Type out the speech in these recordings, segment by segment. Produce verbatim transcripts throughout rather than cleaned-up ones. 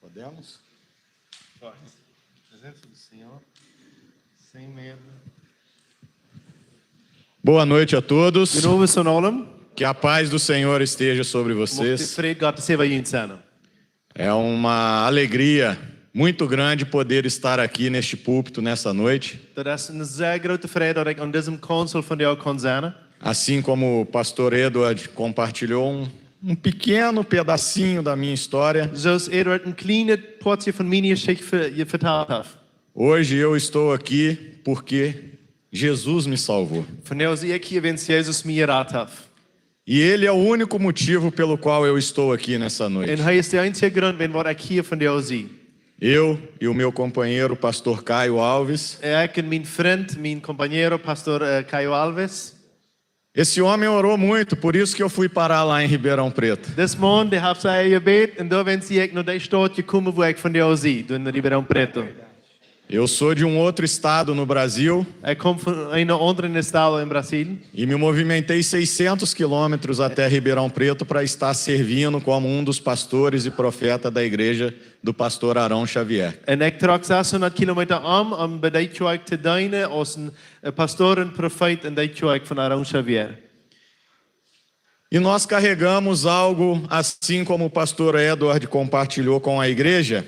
Podemos? Presença do Senhor, sem medo. Boa noite a todos. Goedenavend aun aulem. Que a paz do Senhor esteja sobre vocês. Mucht de Fräd Gottes äwa junt sennen. É uma alegria muito grande poder estar aqui neste púlpito nessa noite. Daut es eene sea groote Fräd, daut ekj aun disen Kaunzel vondoag kaun sennen. Assim como o pastor Edward compartilhou um, um pequeno pedacinho da minha história. Soo aus Edward een kjlienet Poatje von miene Jeschicht ve-, je vetalt haft. Hoje eu estou aqui porque Jesus me salvou. Vondoag sie ekj hia, wiels Jesus mie jerat haft. E ele é o único motivo pelo qual eu estou aqui nessa noite. Un hee es de eensje Grunt, wuarom ekj hia vondoag sie. Eu e o meu companheiro, pastor Caio Alves. Ekj un mien Frint, mien compañero, Pastor, eh, Caio Alves. Esse homem orou muito, por isso que eu fui parar lá em Ribeirão Preto. Dis Maun, dee haft sea jebät, un doawäajen sie ekj no dee Staut jekomen, wua ekj vondoag sie, doa en Ribeirão Preto. Eu sou de um outro estado no Brasil. Ekj kom von een aundren Estaut en Brasil. E me movimentei seiscentos quilômetros até Ribeirão Preto para estar servindo como um dos pastores e profeta da igreja do pastor Arão Xavier. Un ekj trock sashundat Kilometa om, om bie dee Kjoakj to deenen aus een, eh, Pastor un Profeet en dee Kjoakj von Arão Xavier. E nós carregamos algo assim como o pastor Edward compartilhou com a igreja.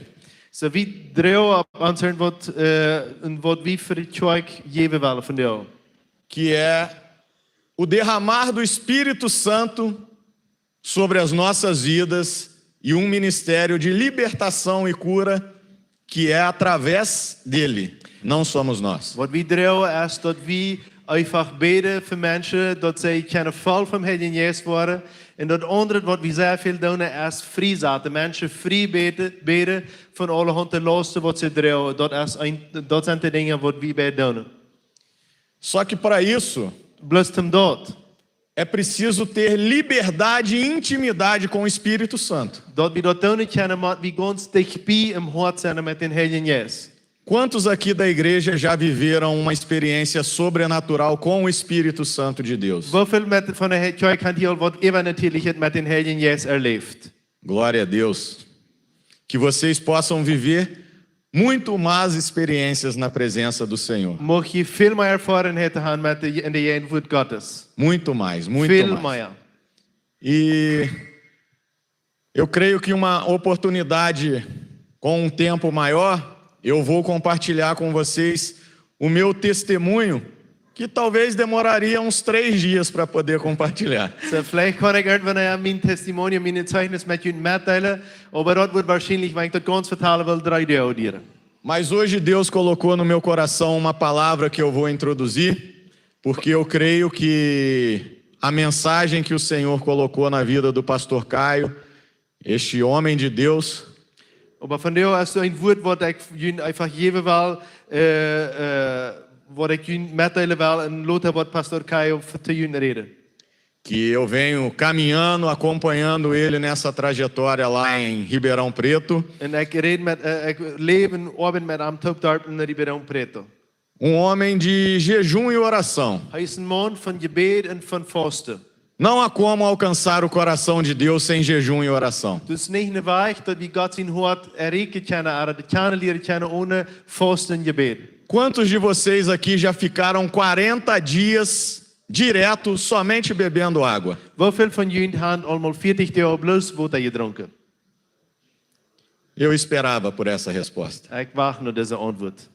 Soo, wie droagen opp ons waut, eh, un waut wie fa de Kjoakj jäwen wellen vondoag. Que é o derramar do Espírito Santo sobre as nossas vidas e um ministério de libertação e cura que é através dele, não somos nós. Waut wie droagen es daut wie eefach bäden fa Menschen, daut see kjennen voll vom Heiljen Jeist woaren. Un daut aundre waut wie sea väl doonen es friesaten, Menschen frie bäden, bäden von aulahaunt Lausten waut see droagen. Daut es een, daut sent de Dinja waut wie bäden doonen. Só que para isso, Bloos om daut é preciso ter liberdade e intimidade com o Espírito Santo. Daut wie daut doonen kjennen, mott wie gaunz dicht bie em Hoat sennen met dän Heiljen Jeist. Quantos aqui da igreja já viveram uma experiência sobrenatural com o Espírito Santo de Deus? Woo väl met, von de He-, Kjoakj han hia aul waut Äwanatierlichet met dän Heiljen Jeist erläft? Glória a Deus. Que vocês possam viver muito mais experiências na presença do Senhor. Mucht jie väl mea Erfoarenheit han met de, en de Jäajenwuat Gottes. Muito mais, muito mais. Väl mea. E eu creio que uma oportunidade com um tempo maior, eu vou compartilhar com vocês o meu testemunho, que talvez demoraria uns três dias para poder compartilhar. Soo, veleicht kaun ekj irjentwanea mien Testimonium, mien Zeichnis met junt metdeelen, oba daut woat woarschienlich, wan ekj daut gaunz vetalen well, dree Doag dieren. Mas hoje Deus colocou no meu coração uma palavra que eu vou introduzir, porque eu creio que a mensagem que o Senhor colocou na vida do pastor Caio, este homem de Deus, Oba vondoag es doa een Wuat waut ekj junt eefach jäwen well, eh, eh, waut ekj junt metdeelen well, un lota woat Pastor Caio fa-, to junt räden. Que eu venho caminhando, acompanhando ele nessa trajetória lá em Ribeirão Preto. Un ekj räd met, eh, ekj läw un oabeid met am toop doa en Ribeirão Preto. Um homem de jejum e oração. Hee es een Maun von Jebäd un von Fausten. Não há como alcançar o coração de Deus sem jejum e oração. Daut es nich een Wajch daut wie Gott sien Hoat erreichen kjennen, ooda daut kjanen lieren kjennen onen Fausten un Jebäd. Quantos de vocês aqui já ficaram quarenta dias direto somente bebendo água? Woo väl von junt han aul mol vieetich Doag bloos Wota jedrunken? Eu esperava por essa resposta. Ekj wacht no dise Auntwuat.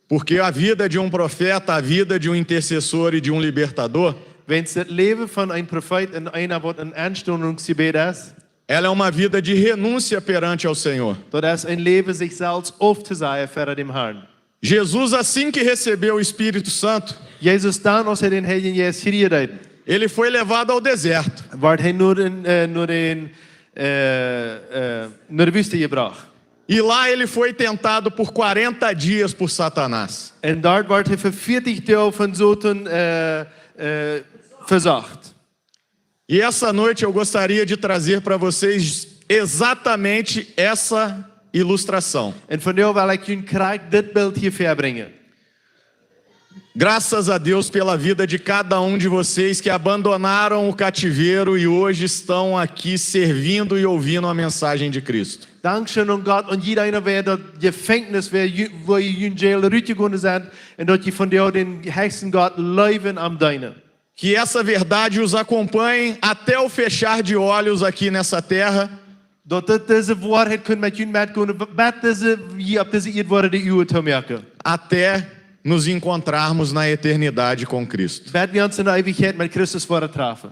Porque a vida de um profeta, a vida de um intercessor e de um libertador, Wiels daut Läwen von een Profeet un eena waut een Enstonunk Jebäd es, ela é uma vida de renúncia perante ao Senhor. Daut es een Läwen sikj selfst auftosajen ver däm Herrn. Jesus, assim que recebeu o Espírito Santo, Jesus dan, aus hee dän Heiljen Jeist kjrieech, ele foi levado ao deserto. Wort hee no dän, eh, no dän, eh, eh, no de Wüste jebrocht. E lá ele foi tentado por quarenta dias por Satanás. Un doa wort hee fa vieetich Doag von Soton, eh, eh, vesocht. E essa noite eu gostaria de trazer para vocês exatamente essa ilustração. Un vondoag well ekj junt krakjt dit Bilt hia väabrinjen. Graças a Deus pela vida de cada um de vocês que abandonaram o cativeiro e hoje estão aqui servindo e ouvindo a mensagem de Cristo. Dankscheen aun Gott, aun jieda eena, wäa daut Jefenkjnis, wäa ju-, wua jie ut dän Jail rutjegonen sent, un daut jie vondoag dän heechsten Gott leewen un am deenen. Que essa verdade os acompanhe até o fechar de olhos aqui nessa terra, Daut dit, dise Woarheit kunn met junt metgonen, bat dise, jie opp dise Ieed woaren de Uagen toomoaken. Até nos encontrarmos na eternidade com Cristo. Bat wie ons enne Eewichkjeit met Christus woaren trafen.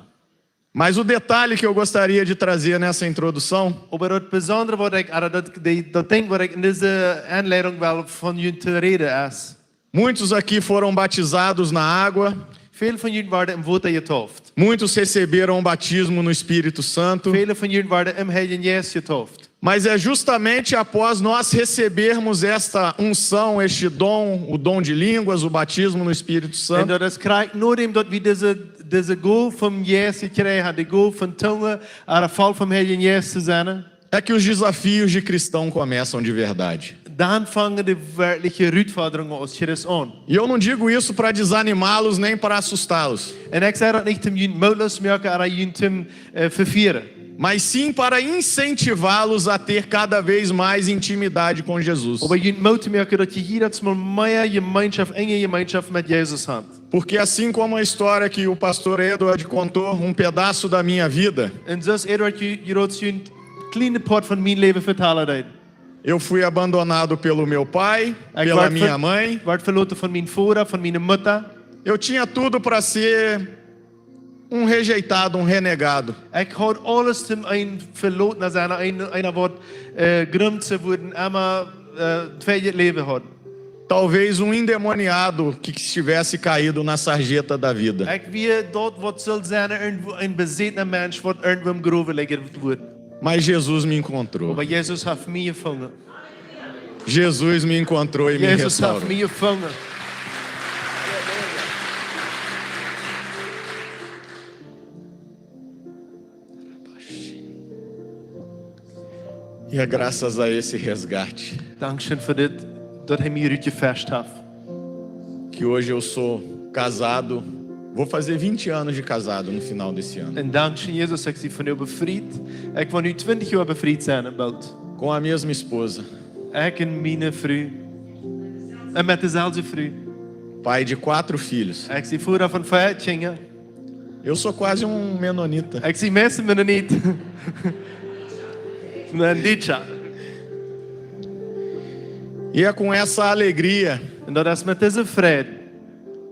Mas o detalhe que eu gostaria de trazer nessa introdução Oba daut Besondre, waut ekj, ah, daut, dee, daut Dinkj, waut ekj en dise Aunleidunk well von junt to räden, es, Muitos aqui foram batizados na água. Väl von junt worden em Wota jedauft. Muitos receberam o batismo no Espírito Santo. Väl von junt worden em Heiljen Jeist jedauft. Mas é justamente após nós recebermos esta unção, este dom, o dom de línguas, o batismo no Espírito Santo, Un daut es krakjt nodäm daut wie dise, dise Gow vom Jeist jekjräajen haben, de Gow von Tungen, ah, voll vom Heiljen Jeist to sennen, é que os desafios de cristão começam de verdade. Dan fangen de werkjliche Rutfodrungen aus Christ aun. E eu não digo isso para desanimá-los nem para assustá-los, Un ekj saj daut nich om junt mootloos to moaken, ooda junt to, äh, vefieren. Mas sim para incentivá-los a ter cada vez mais intimidade com Jesus. Oba junt Moot to moaken, daut jie jiedatsmol mea Jemeenschoft, enge Jemeenschoft met Jesus haben. Porque assim como a história que o pastor Edward contou, um pedaço da minha vida, Un soo aus Edward ju-, jrots junt kjliene Poat von mien Läwen vetalen deed. Eu fui abandonado pelo meu pai, Ekj pela word minha ver-, mãe. Word veloten von mienen Voda, von miene Mutta. Eu tinha tudo para ser um rejeitado, um renegado. Ekj haud aules om een Velotna sennen, een, eena waut, äh, jrump to woaren, emma, äh, tweedet Läwen haud. Talvez um endemoniado que estivesse caído na sarjeta da vida. Ekj wia daut waut sull sennen, irjentwua een besätna Mensch waut irjentwua em Growen lijen wudd. Mas Jesus me encontrou. Oba Jesus haft mie jefungen. Jesus me encontrou e me restaurou. Jesus haft mie jefungen. E é graças a esse resgate Dankscheen fa dit, daut hee mie rutjefischt haft. que hoje eu sou casado. Vou fazer vinte anos de casado no final desse ano. Un dankscheen Jesus, ekj sie vondoag befriet. Ekj woa nu twintich Joa befriet sennen, boolt. Com a mesma esposa. Ekj un miene Fru. Un met deselwje Fru. Pai de quatro filhos. Ekj sie Voda von vea Kjinja. Eu sou quase um menonita. Ekj sie meist een Mennonit. Een Dietscha. E é com essa alegria, Un daut es met dise Freid.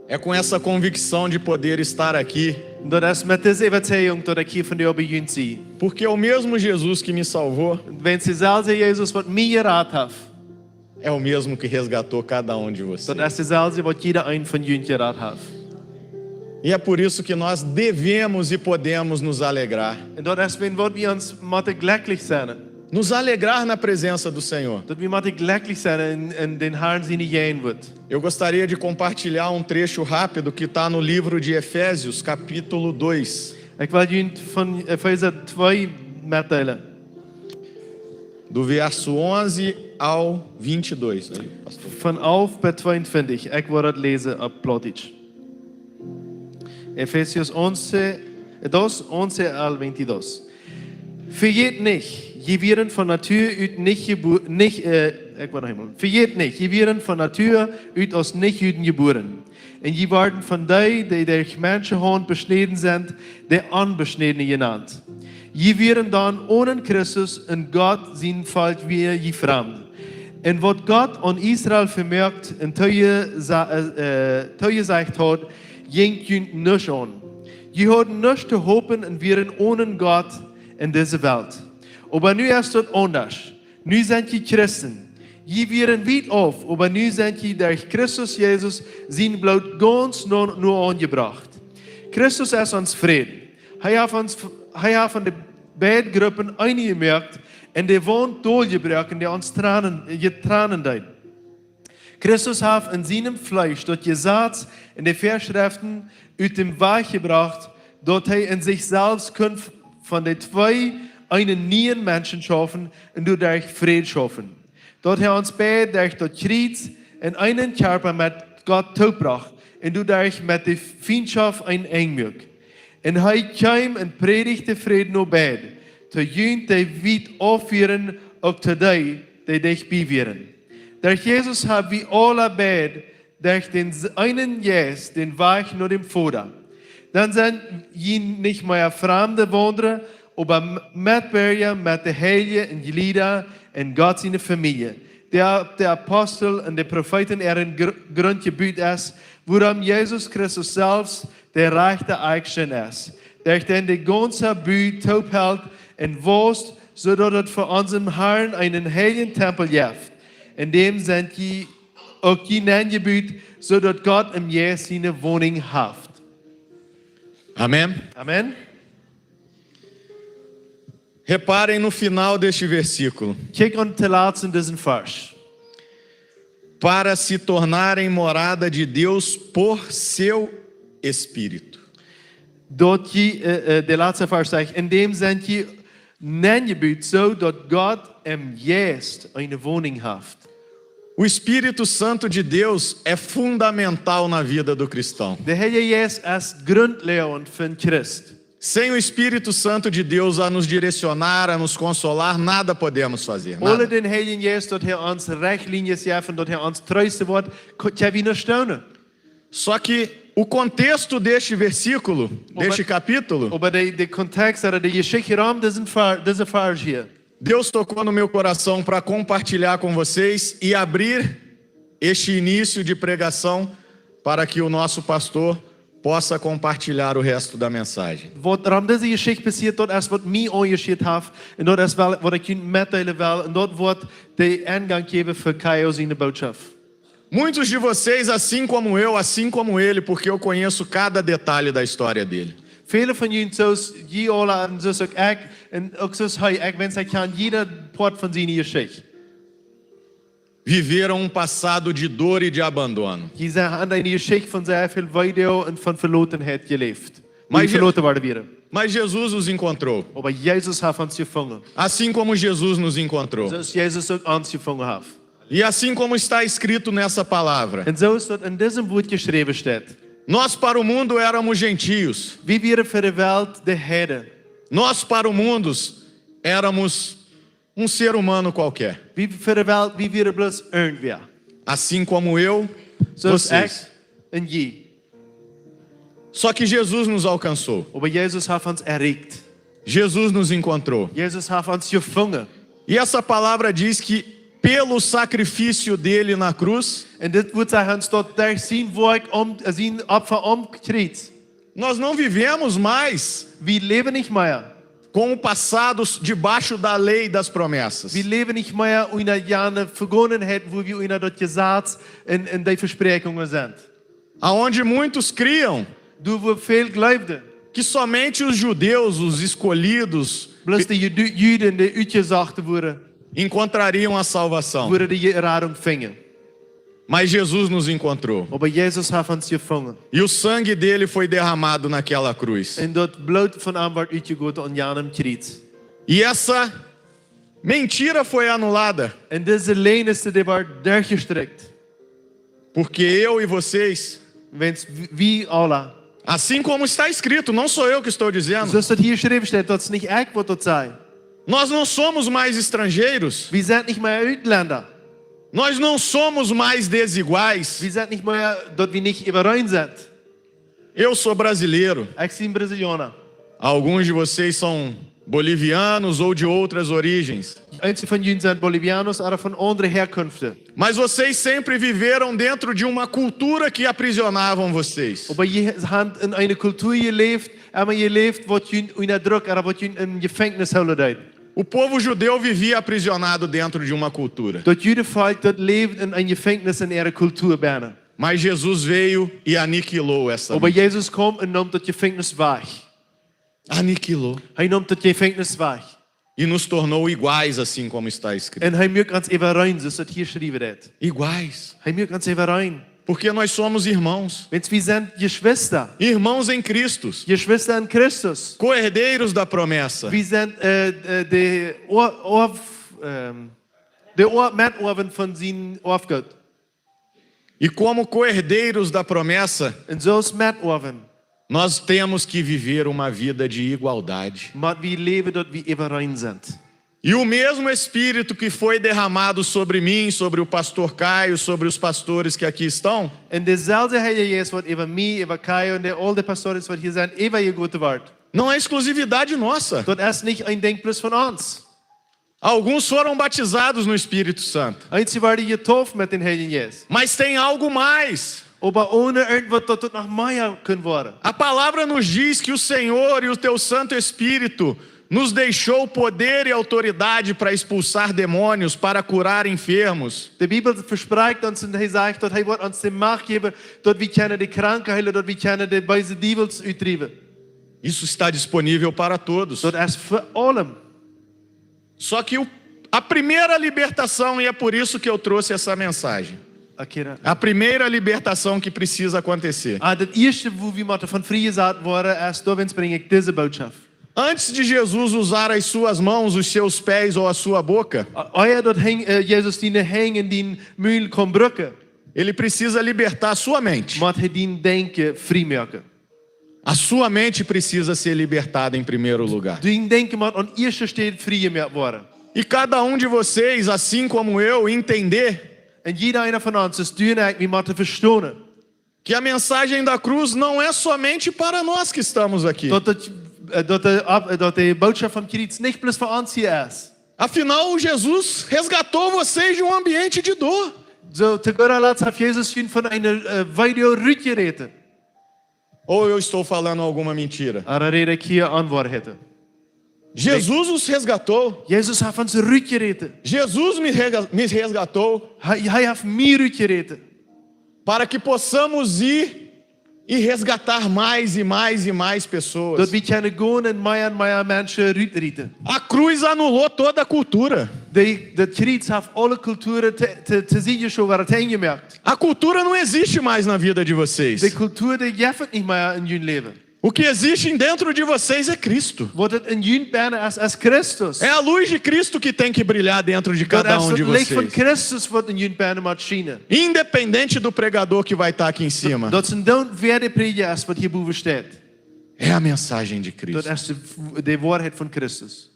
É com essa convicção de poder estar aqui. Un daut es met dise Äwatuagung, daut ekj hia vondoag bie junt sie. Porque é o mesmo Jesus que me salvou. Wiels deselwje Jesus waut mie jerat haft. É o mesmo que resgatou cada um de vocês. Daut es deselwje waut jieda een von junt jerat haft. E é por isso que nós devemos e podemos nos alegrar. Un daut es wuarom wie ons motten jlekjlich sennen. Nos alegrar na presença do Senhor. Daut wie motten jlekjlich sennen en, en dän Harn siene Jäajenwuat. Eu gostaria de compartilhar um trecho rápido que tá no livro de Efésios, capítulo dois. Ekj well junt von Efeesa twee metdeelen. Do verso onze ao vinte e dois, aí, pastor. Von alf bat tweeuntwintich. Ekj woa daut läsen opp Plautdietsch. Efesios once, dos, once al veintidós. Vejät nich, jie wieren von Natua ut nich jebu-, nich, äh, ekj woa noch eemol. Vejät nich, jie wieren von Natua ut aus Nichjuden jebuaren. Un jie worden von dee, dee derch Menschenhaunt beschnäden sent, de Onbeschnädne jenant. Jie wieren dan onen Christus un Gott sien Volkj wia jie framd. Un waut Gott aun Israel vemoakt un toje-, sa-, äh, äh, tojesajcht haud, jinkj junt nuscht aun. Jie hauden nuscht to hopen un wieren onen Gott en dise Welt. Oba nu es daut aundasch. Nu sent jie Christen. Jie wieren wiet auf, oba nu sent jie derch Christus Jesus sien Bloot gaunz no, no aunjebrocht. Christus es ons Fräd. Hee haft ons, hee haft von de beid Gruppen eent jemoakt un de Waunt doljebroaken, dee ons tranen, jetranen deed. Christus haft en sienem Fleesch daut Jesaz un de Väaschreften ut däm Wajch jebrocht, daut hee en sikj selfst kunn von de twee eenen nieen Menschen schaufen un doaderch Fräd schaufen. Daut hee ons beid derch daut Kjriez en eenen Kjarpa met Gott toopbrocht Un doaderch met de Fientschoft een Enj muak. Un hee kjeem un prädicht dän Fräd no beid, to junt, dee wiet auf wieren, uk to dee, dee dicht bie wieren. Derch Jesus hab wie aula beid, derch dän s-, eenen Jeist, dän Wajch no däm Voda. Dan sent jie nich mea framde Waundra, oba M-, Metbirja met de Heilje un Jlieda en Gott siene Famielje, dee opp de Apostel un de Profeeten äaren Gr-, Grunt jebut es, wuarom Jesus Christus selfst de rajchte Akjsteen es, derch dän de gaunze Bu toop helt un wausst, soo daut et fa onsen Harn eenen heiljen Tempel jeft. En däm sent jie uk jie nenjebut, soo daut Gott em Jeist siene Woninj haft. Amén. Amen. Reparem no final deste versículo. Kjikj aun de latste en disen Varsch. Para se tornarem morada de Deus por seu Espírito. Daut jie, äh, äh, de latste Varsch sajcht, en däm sent jie nenjebut, soo daut Gott em Jeist eene Woninj haft. O Espírito Santo de Deus é fundamental na vida do cristão. De Heilje Jeist es grundleggend fa een Christ. Sem o Espírito Santo de Deus a nos direcionar, a nos consolar, nada podemos fazer. Nada. Onen dän Heiljen Jeist, daut hee ons Rechtlinies jeft un daut hee ons treesten woat, ko-, kjenn wie nuscht doonen. Só que o contexto deste versículo, deste capítulo, oba de, de Kontext, ooda de Jeschicht rom disen Var-, dise Varsch hia. Deus tocou no meu coração para compartilhar com vocês e abrir este início de pregação para que o nosso pastor possa compartilhar o resto da mensagem. Waut rom dise Jeschicht passieet, daut es waut mie aunjeschieet haft, un daut es waut ekj junt metdeelen well, un daut woat dän Enjgank jäwen fa Kaio siene Bootschoft. Muitos de vocês, assim como eu, assim como ele, porque eu conheço cada detalhe da história dele. Väle von junt, soo aus jie aula, un soo aus uk ekj, un uk soo aus hee, ekj wees, ekj kjan jieda Poat von siene Jeschicht. Viveram um passado de dor e de abandono. Jie sent, haben eene Jeschicht von sea väl Weedoag un von Velotenheit jeläft. Mas Je-, Veloten worden wieren. Mas Jesus os encontrou. Oba Jesus haft ons jefungen. Assim como Jesus nos encontrou. Soo aus Jesus uk ons jefungen haft. E assim como está escrito nessa palavra, un soo aus daut en disen Wort jeschräwen steit. Nós para o mundo éramos gentios. Wie wieren fa de Welt de Heiden. Nós para o mundo éramos um ser humano qualquer. Wie fa de Welt, wie wieren bloos irjentwäa. Assim como eu, soo aus vocês. Ekj un jie. Só que Jesus nos alcançou. Oba Jesus haft ons erreicht. Jesus nos encontrou. Jesus haft ons jefungen. E essa palavra diz que pelo sacrifício dele na cruz, un dit Wort sajcht ons daut derch sien Woakj aum, sien Opfa aum Kjriez. Nós não vivemos mais, wie läwen nich mea, com o passado debaixo da lei das promessas. Wie läwen nich mea unja jane Vegangenheit, wua wie unja daut Jesaz un, un de Vespräakjungen sent. Aonde muitos criam, doa wua väl jleewden, que somente os judeus, os escolhidos, bloos de Ju-, Juden, dee utjesocht wieren, encontrariam a salvação. Wieren de Radunk finjen. Mas Jesus nos encontrou. Oba Jesus haft ons jefungen. E o sangue dele foi derramado naquela cruz. Un daut Bloot von am wort utjegoten aun janem Kjriez. E essa mentira foi anulada. Un dise Läajen, dee wort derchjestrikjt. Porque eu e vocês, wiels wie, wie aula, assim como está escrito, não sou eu que estou dizendo. Soo aus daut hia jeschräwen steit, daut es nich ekj waut daut sajcht. Nós não somos mais estrangeiros. Wie sent nich mea Utlenda. Nós não somos mais desiguais. Wie sent nich mea, daut wie nich äwareen sent. Eu sou brasileiro. Ekj sie Brasilianer. Alguns de vocês são bolivianos ou de outras origens. Eenje von junt sent Bolivianos ooda von aundre Herkunften. Mas vocês sempre viveram dentro de uma cultura que aprisionavam vocês. Oba jie haben en eene Kultua jeläft, emma jeläft, waut junt unjadrekjt, ooda waut junt em Jefenkjnis hoolen deed. O povo judeu vivia aprisionado dentro de uma cultura. Daut Judenvolkj, daut läwd en een Jefenkjnis en äare Kultua bennen. Mas Jesus veio e aniquilou essa mentira. Oba Jesus kjeem un neem daut Jefenkjnis wajch. Aniquilou. Hee neem daut Jefenkjnis wajch. E nos tornou iguais, assim como está escrito. Un hee muak ons äwareen, soo aus daut hia jeschräwen steit. Iguais. Hee muak ons äwareen. Porque nós somos irmãos. Wiels wie sent Jeschwista. Irmãos em Cristo. Jeschwista en Christus. Co-herdeiros da promessa. Wie sent, äh, äh, de Oa-, Oaf-, ähm, de Oa-, Metoawen von sien Erfgoot. E como co-herdeiros da promessa, Un soo aus Metoawen nós temos que viver uma vida de igualdade. Motten wie läwen, daut wie äwareen sent. E o mesmo Espírito que foi derramado sobre mim, sobre o pastor Caio, sobre os pastores que aqui estão, Un deeselwja Heilja Jeist, waut äwa mie, äwa Kai un de, aul de Pastoren, waut hia sent, äwajegoten woat. Não é exclusividade nossa. Daut es nich een Dinkj bloos von ons. Alguns foram batizados no Espírito Santo. Eenje worden jedeept met dän Heiljen Jeist. Mas tem algo mais. Oba onen irjentwaut, daut daut noch mea kunn woaren. A palavra nos diz que o Senhor e o teu Santo Espírito nos deixou poder e autoridade para expulsar demônios, para curar enfermos. De Bibel vesprakjt ons un hee sajcht, daut hee woat ons de Macht jäwen, daut wie kjennen de Kranke heelen, daut wie kjennen de beese Diewels utdriewen. Isso está disponível para todos. Daut es fa aulem. Só que o, a primeira libertação, e é por isso que eu trouxe essa mensagem. Okay, dan. A primeira libertação que precisa acontecer. Ah, daut ieeschte, wua wie motten von friejesat woaren, es, doawäajen brinj ekj dise Botschaft. Antes de Jesus usar as suas mãos, os seus pés ou a sua boca, Ah, ea daut hee, äh, Jesus diene Henj un dien Mul kaun brucken, ele precisa libertar a sua mente. Mott hee dien Denkjen frie moaken. A sua mente precisa ser libertada em primeiro lugar. Dien Denkjen mott aun ieeschte Städ frie jemoakt woaren. E cada um de vocês, assim como eu, entender Un jieda eena von ons, soo aus du un ekj, wie motten vestonen, que a mensagem da cruz não é somente para nós que estamos aqui. Daut, daut, äh, daut de, äh, daut de Botschaft vom Kjriez nich bloos fa ons hia es. Afinal, Jesus resgatou vocês de um ambiente de dor. Soo, to goda Latst haft Jesus junt von eene, äh, Weedoag rutjerat. Ou eu estou falando alguma mentira? Ooda räd ekj hia Onwoarheit? Jesus os resgatou. Jesus haft ons rutjerat. Jesus me rega-, me resgatou. Hee, hee haft mie rutjerat. Para que possamos ir e resgatar mais e mais e mais pessoas. Daut wie kjennen gonen un mea un mea Menschen rutrieekjen. A cruz anulou toda a cultura. De, daut Kjriez haft aule Kulturen to, to, to Sied jeschowen, to Enj jemoakt. A cultura não existe mais na vida de vocês. De Kultur, dee jeft et nich mea en jun Läwen. O que existe dentro de vocês é Cristo. Waut et en junt bennen es, es Christus. É a luz de Cristo que tem que brilhar dentro de cada um de vocês. Daut es daut Licht von Christus, waut en junt bennen mott schienen. Independente do pregador que vai estar aqui em cima. Daut, daut es endoont, wäa de Prädja es, waut hia bowen steit. É a mensagem de Cristo. Daut es de, de Woarheit von Christus.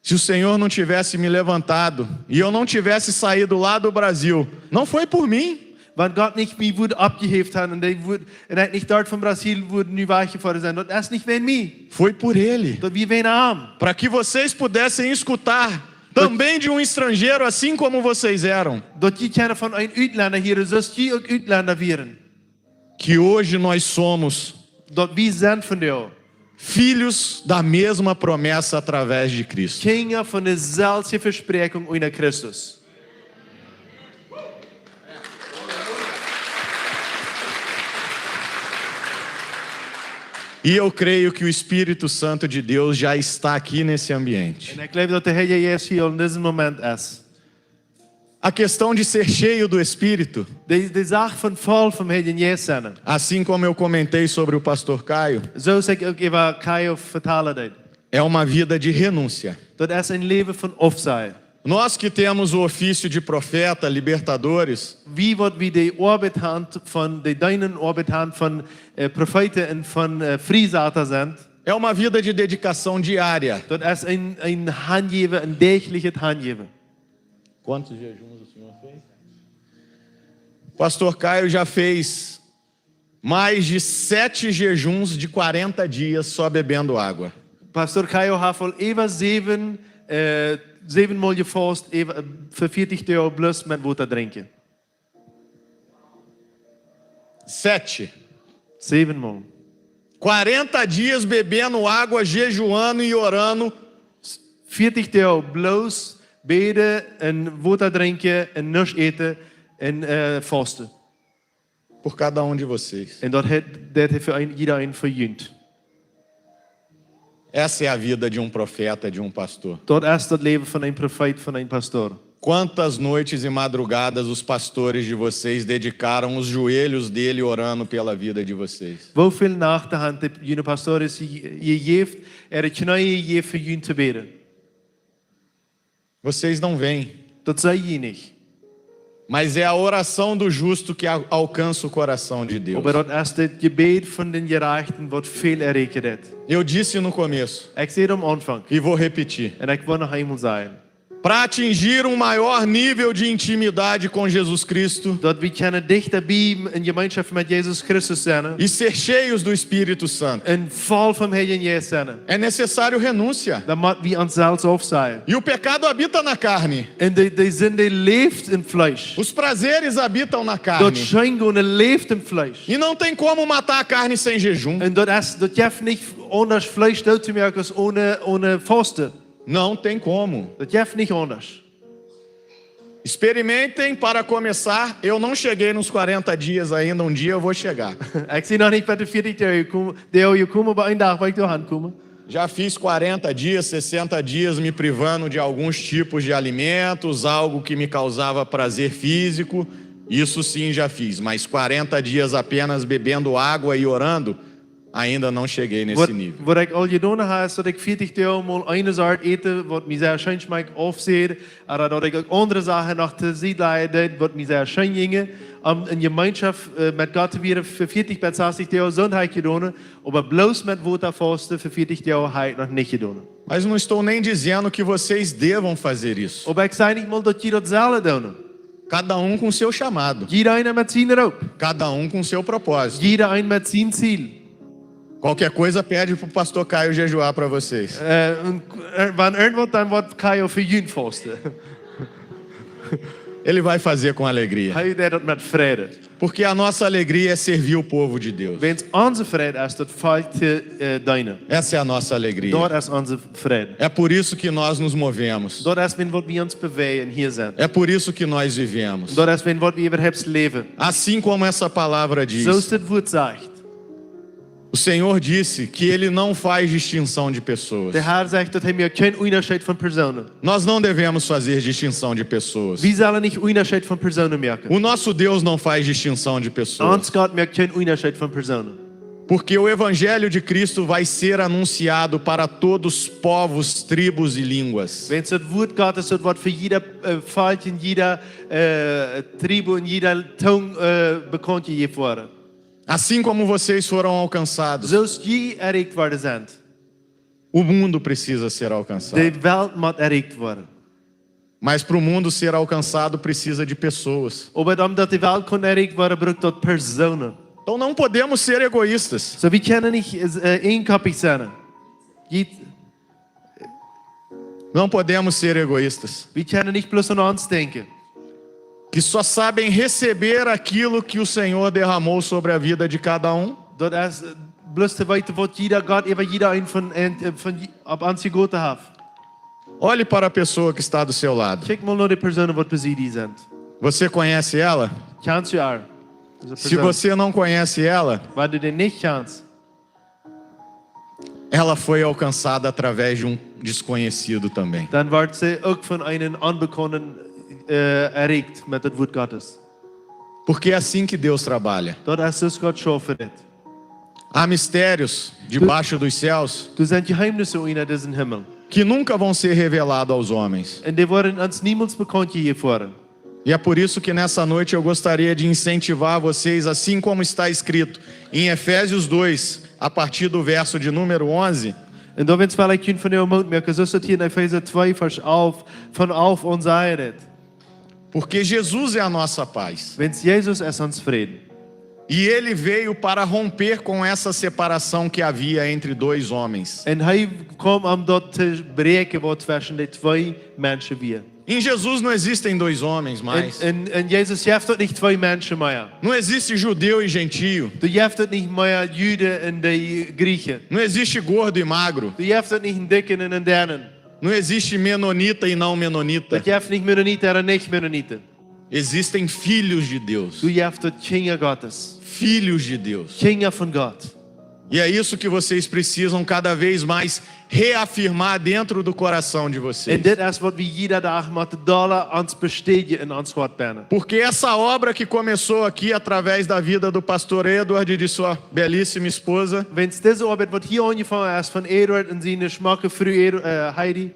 Se o Senhor não tivesse me levantado e eu não tivesse saído lá do Brasil, não foi por mim. Wan Gott nich mie wudd oppjehäft haben un dee wudd, un ekj nich doa von Brasil wudd nu wajchjefoaren sennen, daut es nich wäajen mie. Foi por Ele. Daut wia wäajen am. Para que vocês pudessem escutar também de um estrangeiro, assim como vocês eram. Daut jie kjennen von een Utlenda hieren, soo aus jie uk Utlenda wieren. Que hoje nós somos Daut wie sent vondoag filhos da mesma promessa através de Cristo. Kjinja von deeselwje Vespräakjunk unja Christus. E eu creio que o Espírito Santo de Deus já está aqui nesse ambiente. Un ekj jleew, daut de Heilja Jeist hia en disen Moment es. A questão de ser cheio do Espírito, De, de Sach von voll vom Heiljen Jeist sennen. Assim como eu comentei sobre o pastor Caio, Soo aus ekj uk äwa Kai vetalen deed. É uma vida de renúncia. Daut es een Läwen von Oppsajen. Nós que temos o ofício de profeta, libertadores, Wie, waut wie de Oabeit haben von, de deenen Oabeit haben von, äh, Profeeten un von, äh, Friesata sent. É uma vida de dedicação diária. Daut es een, een Hanjäwen, een däajlichet Hanjäwen. Quantos jejuns o senhor fez? Pastor Caio já fez mais de sete jejuns de quarenta dias só bebendo água. Pastor Caio haft aul äwa säwen, äh, säwen mol jefaust, äwa, äh, fa vieetich Doag bloos met Wota drinkjen. Sete. Säwen mol. Quarenta dias bebendo água, jejuando e orando. Vieetich Doag bloos bäden un Wota drinkjen un nuscht äten un, äh, fausten. Por cada um de vocês. Un daut hee, daut hee fa een, jieda een von junt. Essa é a vida de um profeta, de um pastor. Daut es daut Läwen von een Profeet, von een Pastor. Quantas noites e madrugadas os pastores de vocês dedicaram os joelhos dele orando pela vida de vocês? Woo väl Nachten haben de, june Pastoren je-, jejäft, äare Kjnees jejäft fa junt to bäden? Vocês não veem. Daut see jie nich. Mas é a oração do justo que a- alcança o coração de Deus. Oba daut es daut Jebäd von dän Jerajchten, waut väl erreicht. Eu disse no começo. Ekj säd aum Aunfank. E vou repetir. Un ekj woa noch eemol sajen. Para atingir um maior nível de intimidade com Jesus Cristo. Daut wie kjennen dichta bie en Jemeenschoft met Jesus Christus sennen. E ser cheios do Espírito Santo. Un voll vom Heiljen Jeist sennen. É necessário renúncia. Dan motten wie ons selfst aufsajen. E o pecado habita na carne. Un de, de Sind läft em Fleesch. Os prazeres habitam na carne. Daut Scheengonen läft em Fleesch. E não tem como matar a carne sem jejum. Un daut es, daut jeft nich aundasch Fleesch doot to moaken aus onen, onen fausten. Não tem como. Daut jeft nich aundasch. Experimentem para começar. Eu não cheguei nos quarenta dias ainda, um dia eu vou chegar. Ekj sie noch nich bie de veertig Doag jekomen, Doag jekomen, oba een Dach woa ekj doa aunkomen. Já fiz quarenta dias, sessenta dias me privando de alguns tipos de alimentos, algo que me causava prazer físico. Isso sim já fiz, mas quarenta dias apenas bebendo água e orando, ainda não cheguei nesse Waut, nível. Waut ekj aul jedonen hab, es daut ekj veertig Doag mol eene Sort äte, waut mie sea scheen schmakjt, aufsäd, ooda daut ekj uk aundre Sachen noch to Sied lajen deed, waut mie sea scheen jinjen, om en Jemeenschoft äh, met Gott to woaren fa veertig bat sastich Doag, soo hab ekj jedonen, oba bloos met Wota fausten fa veertig Doag hab ekj noch nich jedonen. Mas não estou nem dizendo que vocês devam fazer isso. Oba ekj saj nich mol, daut jie daut sellen doonen. Cada um com seu chamado. Jieda eena met sien Roop. Cada um com seu propósito. Jieda eena met sien Ziel. Qualquer coisa, pede pro pastor Caio jejuar para vocês. Äh, un, äh, wan irjentwaut, dan woat Caio fa junt fausten. Ele vai fazer com alegria. Hee deit daut met Freid. Porque a nossa alegria é servir o povo de Deus. Wiels onse Freid es daut Volkj to äh, deenen. Essa é a nossa alegria. Daut es onse Freid. É por isso que nós nos movemos. Daut es wan waut wie ons bewäajen hia sent. É por isso que nós vivemos. Daut es wan waut wie äwahaupt läwen. Assim como essa palavra diz. Soo aus daut Wuat sajcht. O Senhor disse que ele não faz distinção de pessoas. De Har sajcht daut hee moakt kjeen Unjascheet von Persoonen. Nós não devemos fazer distinção de pessoas. Wie sellen nich Unjascheet von Persoonen moaken. O nosso Deus não faz distinção de pessoas. Ons Gott moakt kjeen Unjascheet von Persoonen. Porque o evangelho de Cristo vai ser anunciado para todos povos, tribos e línguas. Wiels daut Wuat Gottes daut woat fa jieda äh, Volkj un jieda äh, Tribu un jieda Tung äh, bekaunt jejäft woaren. Assim como vocês foram alcançados, Soo aus jie erreicht worden sent. O mundo precisa ser alcançado. De Welt mott erreicht woaren. Mas para o mundo ser alcançado, precisa de pessoas. Oba om daut de Welt kaun erreicht woaren, brukt daut Persoonen. Então não podemos ser egoístas. Soo, wie kjennen nich äh, eenkoppich sennen. Jie- Não podemos ser egoístas. Wie kjennen nich bloos aun ons denkjen. Que só sabem receber aquilo que o Senhor derramou sobre a vida de cada um. Daut es äh, bloos to weeten waut jieda Gott äwa jieda een von, äh, von, opp ons jegoten haft. Olhe para a pessoa que está do seu lado. Kjikj mol no de Persoonen waut bie die sent. Você conhece ela? Kjanst du äa? Se você não conhece ela, Wan du dee nich kjanst, ela foi alcançada através de um desconhecido também. Dan wort see uk von eenen Onbekaunten äh, erreicht met daut Wuat Gottes. Porque é assim que Deus trabalha. Daut es soo aus Gott schaufen deit. Há mistérios debaixo dos céus Doa sent Jeheemnisse unja disen Himmel. que nunca vão ser revelados aos homens. Un dee woaren ons niemols bekaunt jejäft woaren. E é por isso que nessa noite eu gostaria de incentivar vocês, assim como está escrito em Efésios dois, a partir do verso de número onze. Un doawäajen well ekj junt vondoag Moot moaken, soo aus daut hia en Efeesa twee, Varsch alf, von alf aun sajcht et. Porque Jesus é a nossa paz. Wiels Jesus es ons Fräd. E ele veio para romper com essa separação que havia entre dois homens. Un hee kjeem om daut to bräakjen waut tweschen de twee Menschen wia. Em Jesus não existem dois homens mais. En, en, en Jesus jeft daut nich twee Menschen mea. Não existe judeu e gentio. Doa jeft daut nich mea Juden un de Griechen. Não existe gordo e magro. Doa jeft daut nich een dikjen un een dennen. Não existe menonita e não menonita. Daut jeft nich Mennoniten un nich Mennoniten. Existem filhos de Deus. Doa jeft daut Kjinja Gottes. Filhos de Deus. Kjinja von Gott. E é isso que vocês precisam cada vez mais reafirmar dentro do coração de vocês. Un dit es waut wie jieda Dach motten dolla ons bestädjen en ons Hoat bennen. Porque essa obra que começou aqui através da vida do pastor Edward e de sua belíssima esposa, Wiels dise Oabeit waut hia aunjefongen es von Edward un siene schmocke Fru Edu-, äh, Heidi,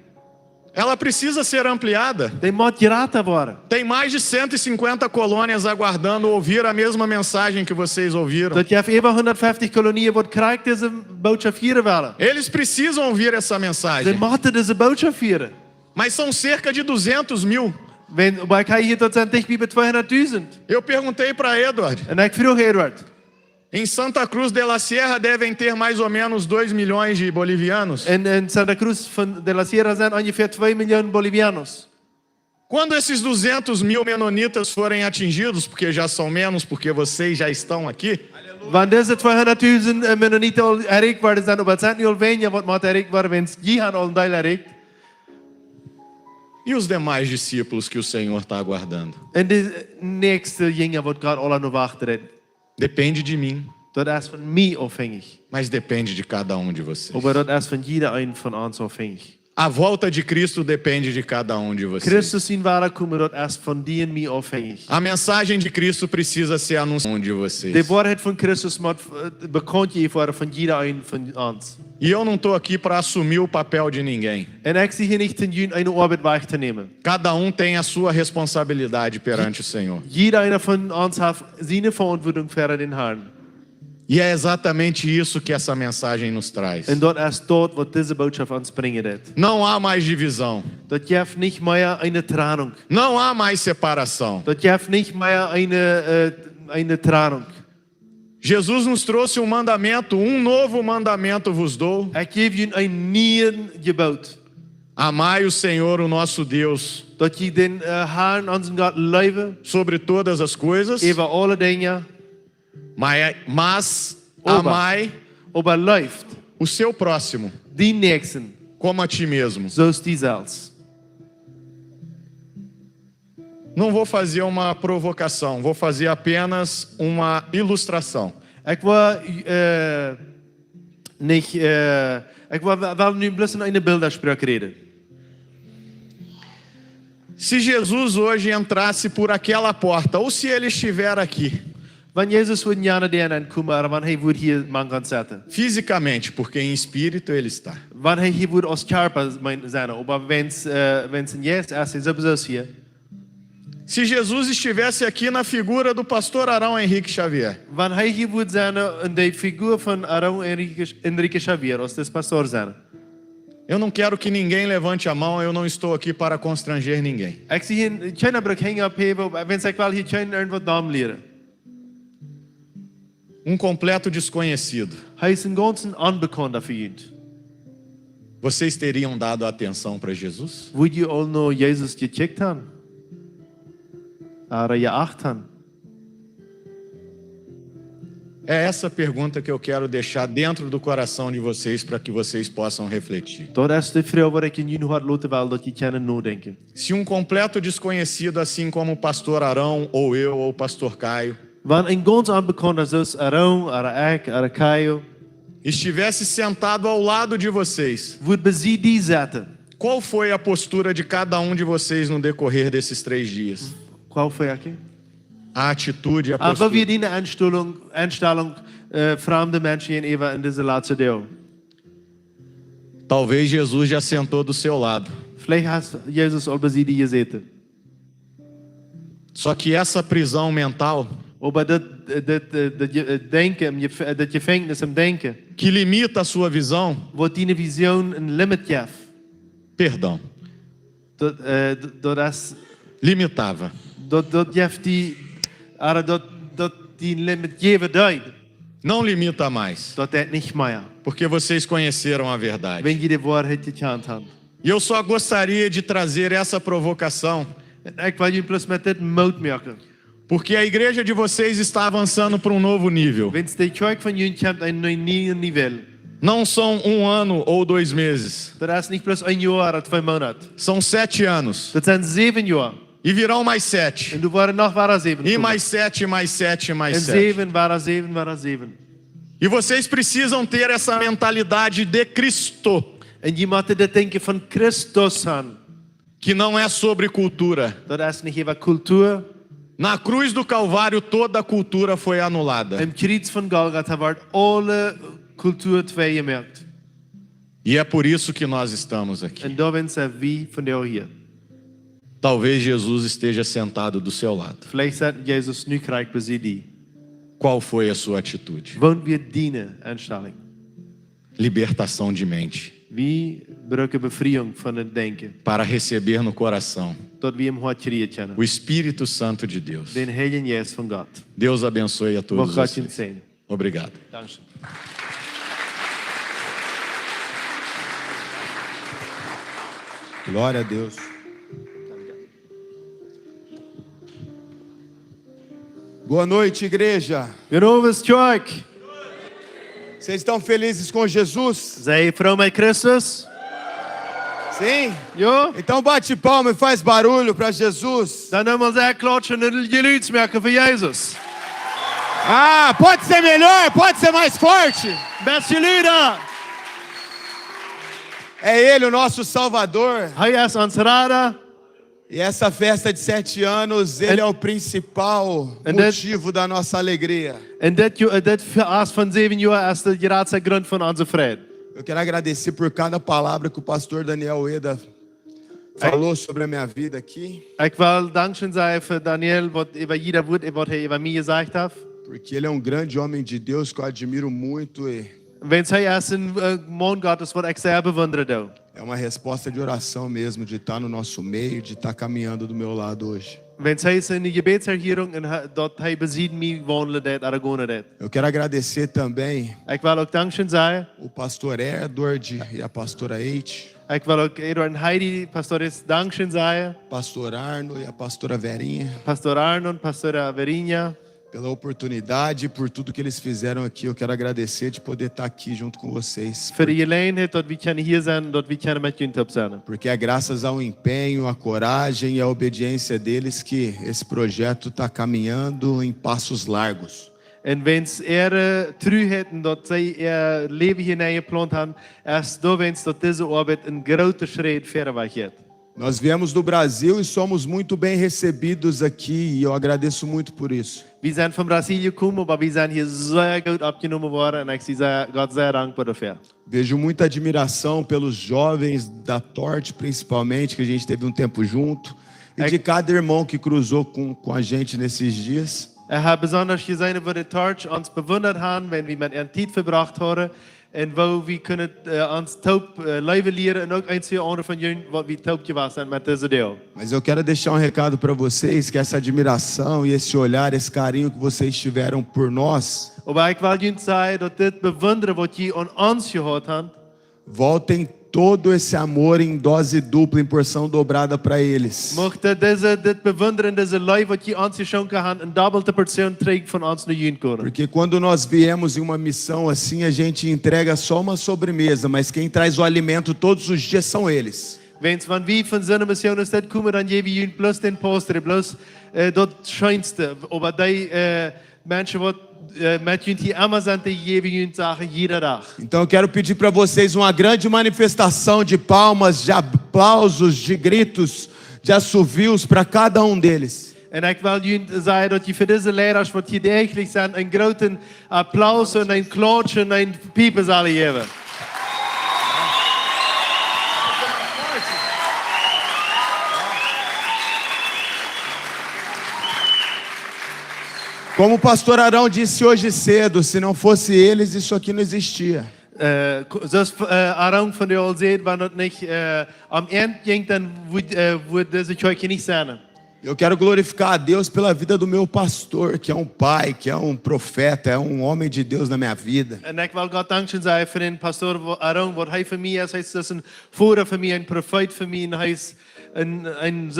Ela precisa ser ampliada. Dee mott jrata woaren. Tem mais de cento e cinquenta colônias aguardando ouvir a mesma mensagem que vocês ouviram. Daut jeft äwa hundatfeftich Kolonien, waut krakjt dise Bootschoft hieren wellen. Eles precisam ouvir essa mensagem. See motten dise Bootschoft hieren. Mas são cerca de duzentos mil. Wan, oba ekj hab hia, daut sent dicht bie tweehundatdusent. Eu perguntei para Edward. Un ekj fruach Edward. Em Santa Cruz de la Sierra devem ter mais ou menos dois milhões de bolivianos. En, en Santa Cruz von, de la Sierra sent onjefäa twee Millionen Bolivianos. Quando esses duzentos mil menonitas forem atingidos, porque já são menos, porque vocês já estão aqui, Wan dise tweehundatdusent, äh, Mennoniten aul erreicht worden sent, oba et sent nu aul weinja, waut mott erreicht woaren, wan jie han aul een Deel erreicht. E os demais discípulos que o Senhor está aguardando? Un de näakjste Jinja, waut Gott aula no wacht rät. Depende de mim, Daut es von mie aufhängich. Mas depende de cada um de vocês. Oba daut es von jieda een von ons aufhängich. A volta de Cristo depende de cada um de vocês. Christus sien Wadakomen, daut es von die un mie aufhängich. A mensagem de Cristo precisa ser anunciada de vocês. De Woarheit von Christus mott, äh, bekaunt jemoakt woaren von jieda een von ons. E eu não estou aqui para assumir o papel de ninguém. Un ekj sie hia nich, om junt eene Oabeit wajchtonämen. Cada um tem a sua responsabilidade perante o Senhor. Jieda eena von ons haft siene Veauntwuatunk ver dän Harn. E é exatamente isso que essa mensagem nos traz. Un daut es daut, waut dise Bootschoft ons brinjen deit. Não há mais divisão. Daut jeft nich mea eene Trennung. Não há mais separação. Daut jeft nich mea eene, äh, eene Trennung. Jesus nos trouxe um mandamento, um novo mandamento vos dou. Ekj jäw junt een nieet Jeboot. Amai o Senhor, o nosso Deus, Daut jie dän, äh, Harn, onsen Gott, leewen. Sobre todas as coisas. Äwa aule Dinja. Mas, mas Oba, amai oba leeft o seu próximo dien Näakjsten como a ti mesmo. Soo aus die selfst. Não vou fazer uma provocação, vou fazer apenas uma ilustração. Ekj well, äh, nich, äh, ekj well, well nu bloos en eene Bildasproak räden. Se Jesus hoje entrasse por aquela porta, ou se ele estiver aqui, Wan Jesus wudd jana doa nenkomen, ooda wan hee wudd hia mank ons setten. Fisicamente, porque em espírito ele está. Wan hee hia wudd aus Kjarpa, meen, sennen, oba wan, äh, wan en Jeist es hee sowieso hia. Se Jesus estivesse aqui na figura do pastor Arão Henrique Xavier, Wan hee hia wudd sennen, äh, en de Figur von Arão Henrique, Henrique Xavier, aus dis Pastor sennen. Eu não quero que ninguém levante a mão, eu não estou aqui para constranger ninguém. Ekj sie hia, kjeena brukt Henj opphäwen, oba wan ekj well hia kjeenen irjentwaut domm lieren. Um completo desconhecido. Hee es een gaunz Onbekaunta fa junt. Vocês teriam dado atenção para Jesus? Wudd jie aul no Jesus jekjikjt han? Ooda jeacht han? É essa pergunta que eu quero deixar dentro do coração de vocês para que vocês possam refletir. Daut es de Froag, waut ekj en jun Hoat loten well, daut jie kjennen nodenkjen. Se um completo desconhecido, assim como o pastor Arão, ou eu, ou o pastor Caio, Wan een gaunz Onbekaunta, soo aus Arão, ooda ekj, ooda Caio, estivesse sentado ao lado de vocês, wudd bie junt setten, qual foi a postura de cada um de vocês no decorrer desses três dias? Qual foi aqui? A atitude, a Ah, postura. Woo wia diene Enstalinj, Enstalinj, äh, framde Menschen jäajenäwa en dise latste Doag? Talvez Jesus já sentou do seu lado. Veleicht haft Jesus aul bie junt jesäten. Só que essa prisão mental Oba daut, äh, daut, äh, daut Je-, äh, Denkjen, em Jef-, äh, daut Jefenkjnis em Denkjen, que limita a sua visão, waut diene Vision een Limit jeft. Perdão. Daut, äh, d-, daut es, Limitava. daut, daut jeft die, ooda daut, daut die een Limit jäwen deed. Não limita mais. Daut deit nich mea. Porque vocês conheceram a verdade. Wan jie de Woarheit jekjant han. E eu só gostaria de trazer essa provocação. Ekj well junt bloos met dit Moot moaken. Porque a igreja de vocês está avançando para um novo nível. Wiels de Kjoakj von junt kjemt opp een nie-, nieen Niveau. Não são um ano ou dois meses. Daut es nich bloos een Joa ooda twee Moonat. São sete anos. Daut sent säwen Joa. E virão mais sete. Un doa woaren noch wada säwen komen. E mais sete, mais sete, mais sete. Un säwen, wada säwen, wada säwen. E vocês precisam ter essa mentalidade de Cristo. Un jie motten daut Denkjen von Christus han. Que não é sobre cultura. Daut es nich äwa Kultua. Na cruz do Calvário, toda a cultura foi anulada. Em Kjriez von Golgata wort aule Kultua twei jemoakt. E é por isso que nós estamos aqui. En doawäajen sent wie vondoag hia. Talvez Jesus esteja sentado do seu lado. Veleicht sett Jesus nu krakjt bie die. Qual foi a sua atitude? Waut wia diene Enstalunk? Libertação de mente. Wie brucken Befriejunk von daut Denkjen. Para receber no coração Daut wie em Hoat kjrieen kjennen. O Espírito Santo de Deus. Dän Heiljen Jeist von Gott. Deus abençoe a todos Mucht Gott junt vocês. Säajnen. Obrigado. Dankscheen. Glória a Deus. Boa noite, igreja. Goodenowen, Kjoakj. Vocês estão felizes com Jesus? Sent jie fromm met Christus? Sim? Jo? Então bate palma e faz barulho para Jesus. Dan doo mol sea kjlatschen un Jelud moaken fa Jesus. Ah, pode ser melhor, pode ser mais forte. Bät luda. É Ele o nosso Salvador. Hee es ons Rada. E essa festa de sete anos, Ele é o principal And that- motivo da nossa alegria. Un dit, Jo- äh, dit Fast von säwen Joa es de jratste Grunt von onse Freid. Eu quero agradecer por cada palavra que o pastor Daniel Eda falou sobre a minha vida aqui, Ekj well dankscheen sajen fa Daniel, waut äwa jieda Wuat, waut hee äwa mie jesajcht haft. Porque ele é um grande homem de Deus que eu admiro muito. E Wiels hee es een äh, Maun Gottes, waut ekj sea bewundren doo. É uma resposta de oração mesmo, de estar no nosso meio, de estar caminhando do meu lado hoje. Wiels hee es eene Jebädserhierunk un hee- daut hee bie mie waundlen deed, ooda gonen deed. Eu quero agradecer também Ekj well uk dankscheen sajen. O pastor Edward e a pastora Eite, Ekj well uk Eduard un Heidi, Pastor Eite, dankscheen sajen. Pastor Arno e a pastora Verinha, Pastor Arno un Pastora Verinha. Pela oportunidade e por tudo que eles fizeram aqui. Eu quero agradecer de poder estar aqui junto com vocês. Fa de Jeläajenheit, daut wie kjennen hia sennen, daut wie kjennen met junt toop sennen. Porque é graças ao empenho, à coragem e à obediência deles que esse projeto está caminhando em passos largos. Un wiels äare Truheit un daut see äa Läwen hia nenjeplaunt haben, es doawäajen daut dise Oabeit een grooten Schrett wieda wajch jeit. Nós viemos do Brasil e somos muito bem recebidos aqui e eu agradeço muito por isso. Wie sent von Brasilien jekomen, oba wie sent hia sea goot oppjenomen worden un ekj sie sea, Gott sea dankboa doafäa. Vejo muita admiração pelos jovens da Torte, principalmente, que a gente teve um tempo junto, e de cada irmão que cruzou com, com a gente nesses dias. Ekj hab besonda jeseenen, woo de Torch ons bewundat haben, wan wie met an Tiet vebrocht haben, un woo wie kunnen äh, ons toop äh, läwen lieren un uk eenje aundre von junt, waut wie toop jewast sent met dise Doag. Mas eu quero deixar um recado para vocês, que essa admiração e esse olhar, esse carinho que vocês tiveram por nós, Oba ekj well junt sajen, daut dit Bewundren, waut jie aun ons jehaut haben, voltem todo esse amor em dose dupla, em porção dobrada para eles. mucht dise, dit Bewundren, dise Leew, waut jie ons jeschonken haben, en doppelte Portion trigj von ons no junt komen. Porque quando nós viemos em uma missão assim, a gente entrega só uma sobremesa, mas quem traz o alimento todos os dias são eles. Wiels wan wie von soone Mission aus dit komen, dan jäw wie junt bloos dän Pasta, bloos äh, daut Scheenste. Oba dee äh, Menschen, waut äh, met junt hia emma sent, dee jäwen junt Sachen jieda Dach. Então eu quero pedir para vocês uma grande manifestação de palmas, de aplausos, de gritos, de assovios para cada um deles. Un ekj well junt sajen, daut jie fa dise Leida, waut hia däajlich sent, eenen grooten Applaus un een Klatschen un een Piepen sellen jäwen. Como o pastor Arão disse hoje cedo, se não fosse eles, isso aqui não existia. Äh, ko- Soo aus äh, Aaron vondoag aul säd, wan daut nich äh, aum Enj jinkj, dan wudd äh, wudd dise Kjoakj nich sennen. Eu quero glorificar a Deus pela vida do meu pastor, que é um pai, que é um profeta, é um homem de Deus na minha vida. Un ekj well Gott dankscheen sajen fa dän Pastor, waut Aaron, waut hee fa mie es. Hee es een Voda fa mie, een Profeet fa mie, un hee es een, een,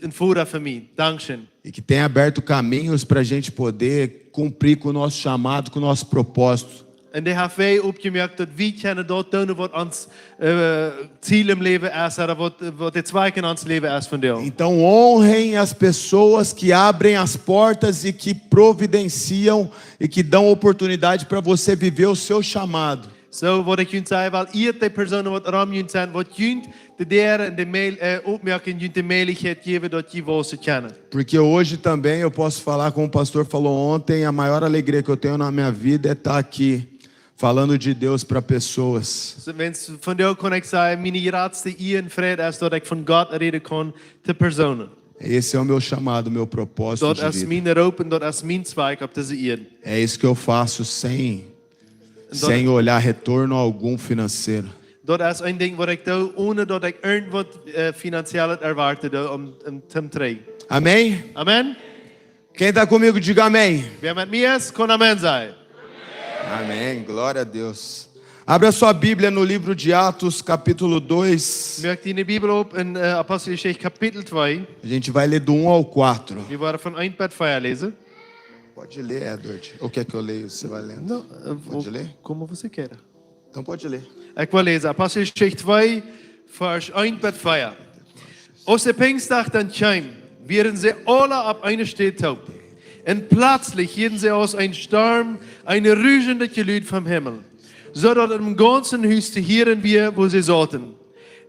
een Voda fa mie. Dankscheen. E que tem aberto caminhos para a gente poder cumprir com o nosso chamado, com o nosso propósito. Un dee haft Wäaj opjemoakt, daut wie kjennen daut doonen, waut ons äh, Ziel em Läwen es, ooda waut, waut de Zweck en ons Läwen es vondoag. Então honrem as pessoas que abrem as portas e que providenciam e que dão oportunidade para você viver o seu chamado. Soo, waut ekj junt sajen well, ieet dee Persoonen, waut rom junt sent, waut junt de Däa un de Mäl äh, opmoaken, junt de Mäajlichkjeit jäwen, daut jie wausen kjennen. Porque hoje também eu posso falar, como o pastor falou ontem, a maior alegria que eu tenho na minha vida é estar aqui Falando de Deus para pessoas. Soo, wan vondoag kaun ekj sajen, miene jratste Ea un Freid es daut ekj von Gott räden kaun to Persoonen. Esse é o meu chamado, meu propósito de vida. Daut es mien Roop un daut es mien Zwakj opp dise Ieed. É isso que eu faço sem, sem olhar retorno algum financeiro. Daut es een Dinkj waut ekj doo, onen daut ekj irjentwaut, äh, finanziellet erwoaten doo om, om to trigj. Amém? Amen. Quem está comigo, diga amém. Wäa met mie es, kaun Amen sajen. Amém. Glória a Deus. Abra sua Bíblia no livro de Atos, capítulo dois. Moak diene Bibel op en, äh, Aposteljeschicht Kapitel twee. A gente vai ler do um ao quatro. Wie woaren von eent bat vea läsen. Pode ler, Edward. Ou quer que eu leia? Você vai lendo. Não, eu vou Pode ler? Como você queira. Então pode ler. Ekj well läsen, Aposteljeschicht twee, Varsch eent bat vea. Aus de Pinjsdach dan kjeem, wieren see aula opp eene Städ toop. Un pletslich hieeden see aus een Storm een ruschendet Jelud vom Himmel, soo daut em gaunzen Hus to hieren wia, wua see sauten.